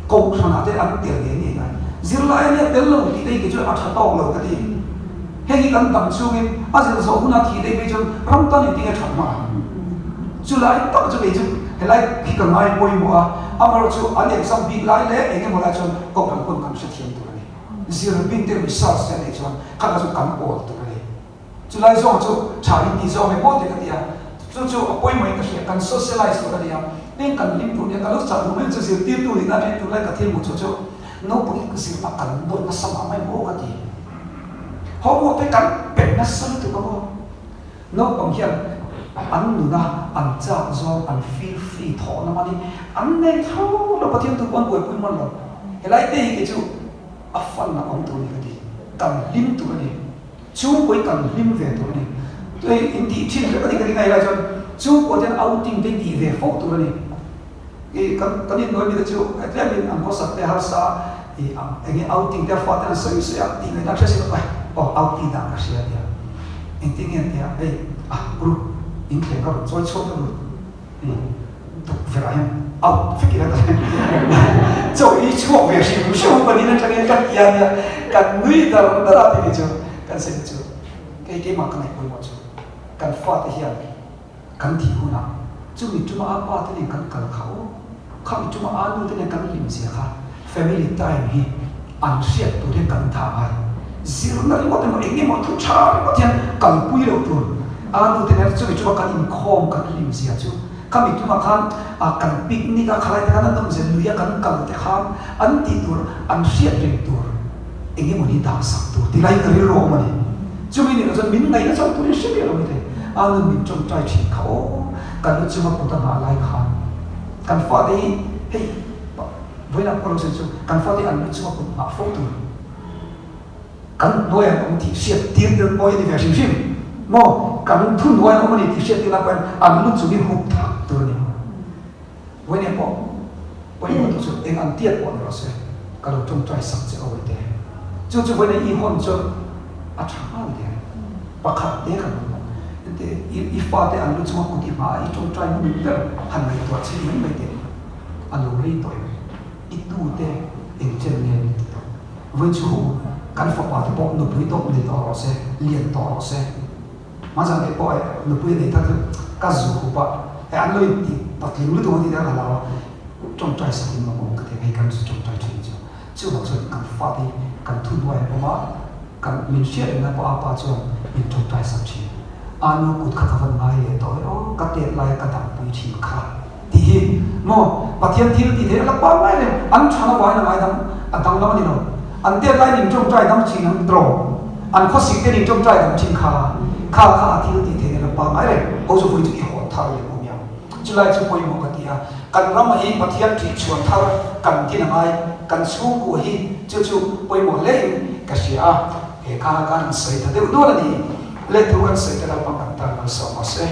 kohhranah te an tel ngei ngei ngai. Zirlai a nia tel lo tih te hi kei chuan a tha tawk lo ka ti. Hei hi kan dam chungin a zir zawh huna thih daih phei chuan ram tan engtin nge that hma ang? Chulai tak chu kei chu helai hi ka ngai pawimawh a, amaherawh chu an exam bik lai leh eng emaw lai chuan kohhran pawn kan hrethiam tur a ni. Zir bik te research te a neih chuan kha kha chu kan awl tur a ni. Chulai zawng chu tha in tih zawng emaw te ka ti a, chu chu a pawimawhin ka hria, kan socialize tur a ni a, tin kan hlim tur nia ka lo chak duh mai chu zirtirtu nihna atangin tunlai ka thil hmuh chu chu naupang hi zir a kan nawt nasa mah mai maw ka ti. Homework te kan pe nasa lutuk a maw? Naupang hian an nuna an chak zawng an feel free thawhna hman hi an nei tho lo, Pathian tu pawh an buaipui hman lo. Helai te hi kei chu a fun a awm tur a ni ka ti, kan hlim tur a ni, chhungkawi kan hlim ve tur a ni. Hei intih thin vek a ni ka ring a helai chuan chhungkaw te hian outing te tih ve fo tur a ni. I kan kan innuai mite chu tlemin an khawsak te harsa i eng nge outing te a fate an sawi sawi a tih ngaihna hre si lo ai aw outing dan ka hria tia. Engtin nge an ti a, hei a ru in thleng ka rawn chawi chhuak a ru hei tukverh ah hian out vek ila ka chawi chhuak ve hrim hrim a panin atangin ka ti a nia kan nui dar dar a tih chu kan sawi chu kei keimah ka ngaih pawimawh chu kan fate hian Kan thih hunah chumi tuma a pa te nen kan kal kha aw, khami tuma a nu te nen kan hlim zia kha family time hi an hriat tur hian kan tha ngai. Zirna ringawt emaw eng emaw thu tha ringawt hian kalpui loh tur a nu te nen chumi tuma kan inkhawm kan hlim zia chu khami tumah khan kan picnic a khalai te khan an awm zia lui a kan kal te khan an tih tur an hriat reng tur eng emaw ni dah sak tur ti lai hi ka rilru a awm a ni. Chumi nih loh chuan min ngaihna chauh turin hre miah lo mai thei. A nun min tawngtai thin kha aw, kan lu chunga kut a nghah lai khan kan fate hi hei vawiinah pawh lo sawi chu kan fate hi an lu chunga kut nghah fo tur kan hnuai an awm tih hriat tir tir pawh hi a ni ve hrim hrim maw kan thu hnuai an awm a ni tih hriat tirna pawhin an lu chung hi hup thak tur a ni. Vawiinah pawh pawimawh tur chu eng ang tiat pawh ni rawh se, ka lo tawngtai sak che awi te. Chu chu vawiinah i hawn chuan a tha nghal der. Pakhat te kan awm lo. Ente i fate an lu chunga kut i hma a i tawngtai hmun ber han ngaihtuah chhin mai mai teh a lo rei tawh em? I tute eng chen nge min ti tawh? Vawiin chu kan fapa te pawh nupui tawp nei tawh rawh se, lian tawh rawh se. Hmanzan te pawh eh nupui a nei thar chu ka zu hup a, eh an lo in ti patling lutuk ang tih te kha ka hlau a, tawngtai sak in awm ka ti a, hei kan zu tawngtai thin chu. Chuvang chuan kan fate hi kan thu hnuai an awm a, kan min hriat reng lai pawh a pa chuan min tawngtai sak thin. A nu kut kha ka van ngai leh tawh e aw, ka tet laia ka dampui thin kha tih hi maw Pathian thil tih theih a la pangngai reng, an than avangin a ngaidam a danglam a ni lo. An tet lai nin tawngtai dam thin ang tawh, an khawsik te nin tawngtai dam thin kha kha kha a thil tih theih a la pangngai reng. Ho chu vui chu i hawn thar leh awm yang. Chulai chu pawimawh ka ti a, kan ram hi Pathian ṭih chhuan thar kan din a ngai, kan chhungkua hi chu chu pawimawh hle in ka hria a, he kha khan an sawi ta deuh nual a ni. Leh thu kan sawi te Lalpang kan tan malsawm rawh se.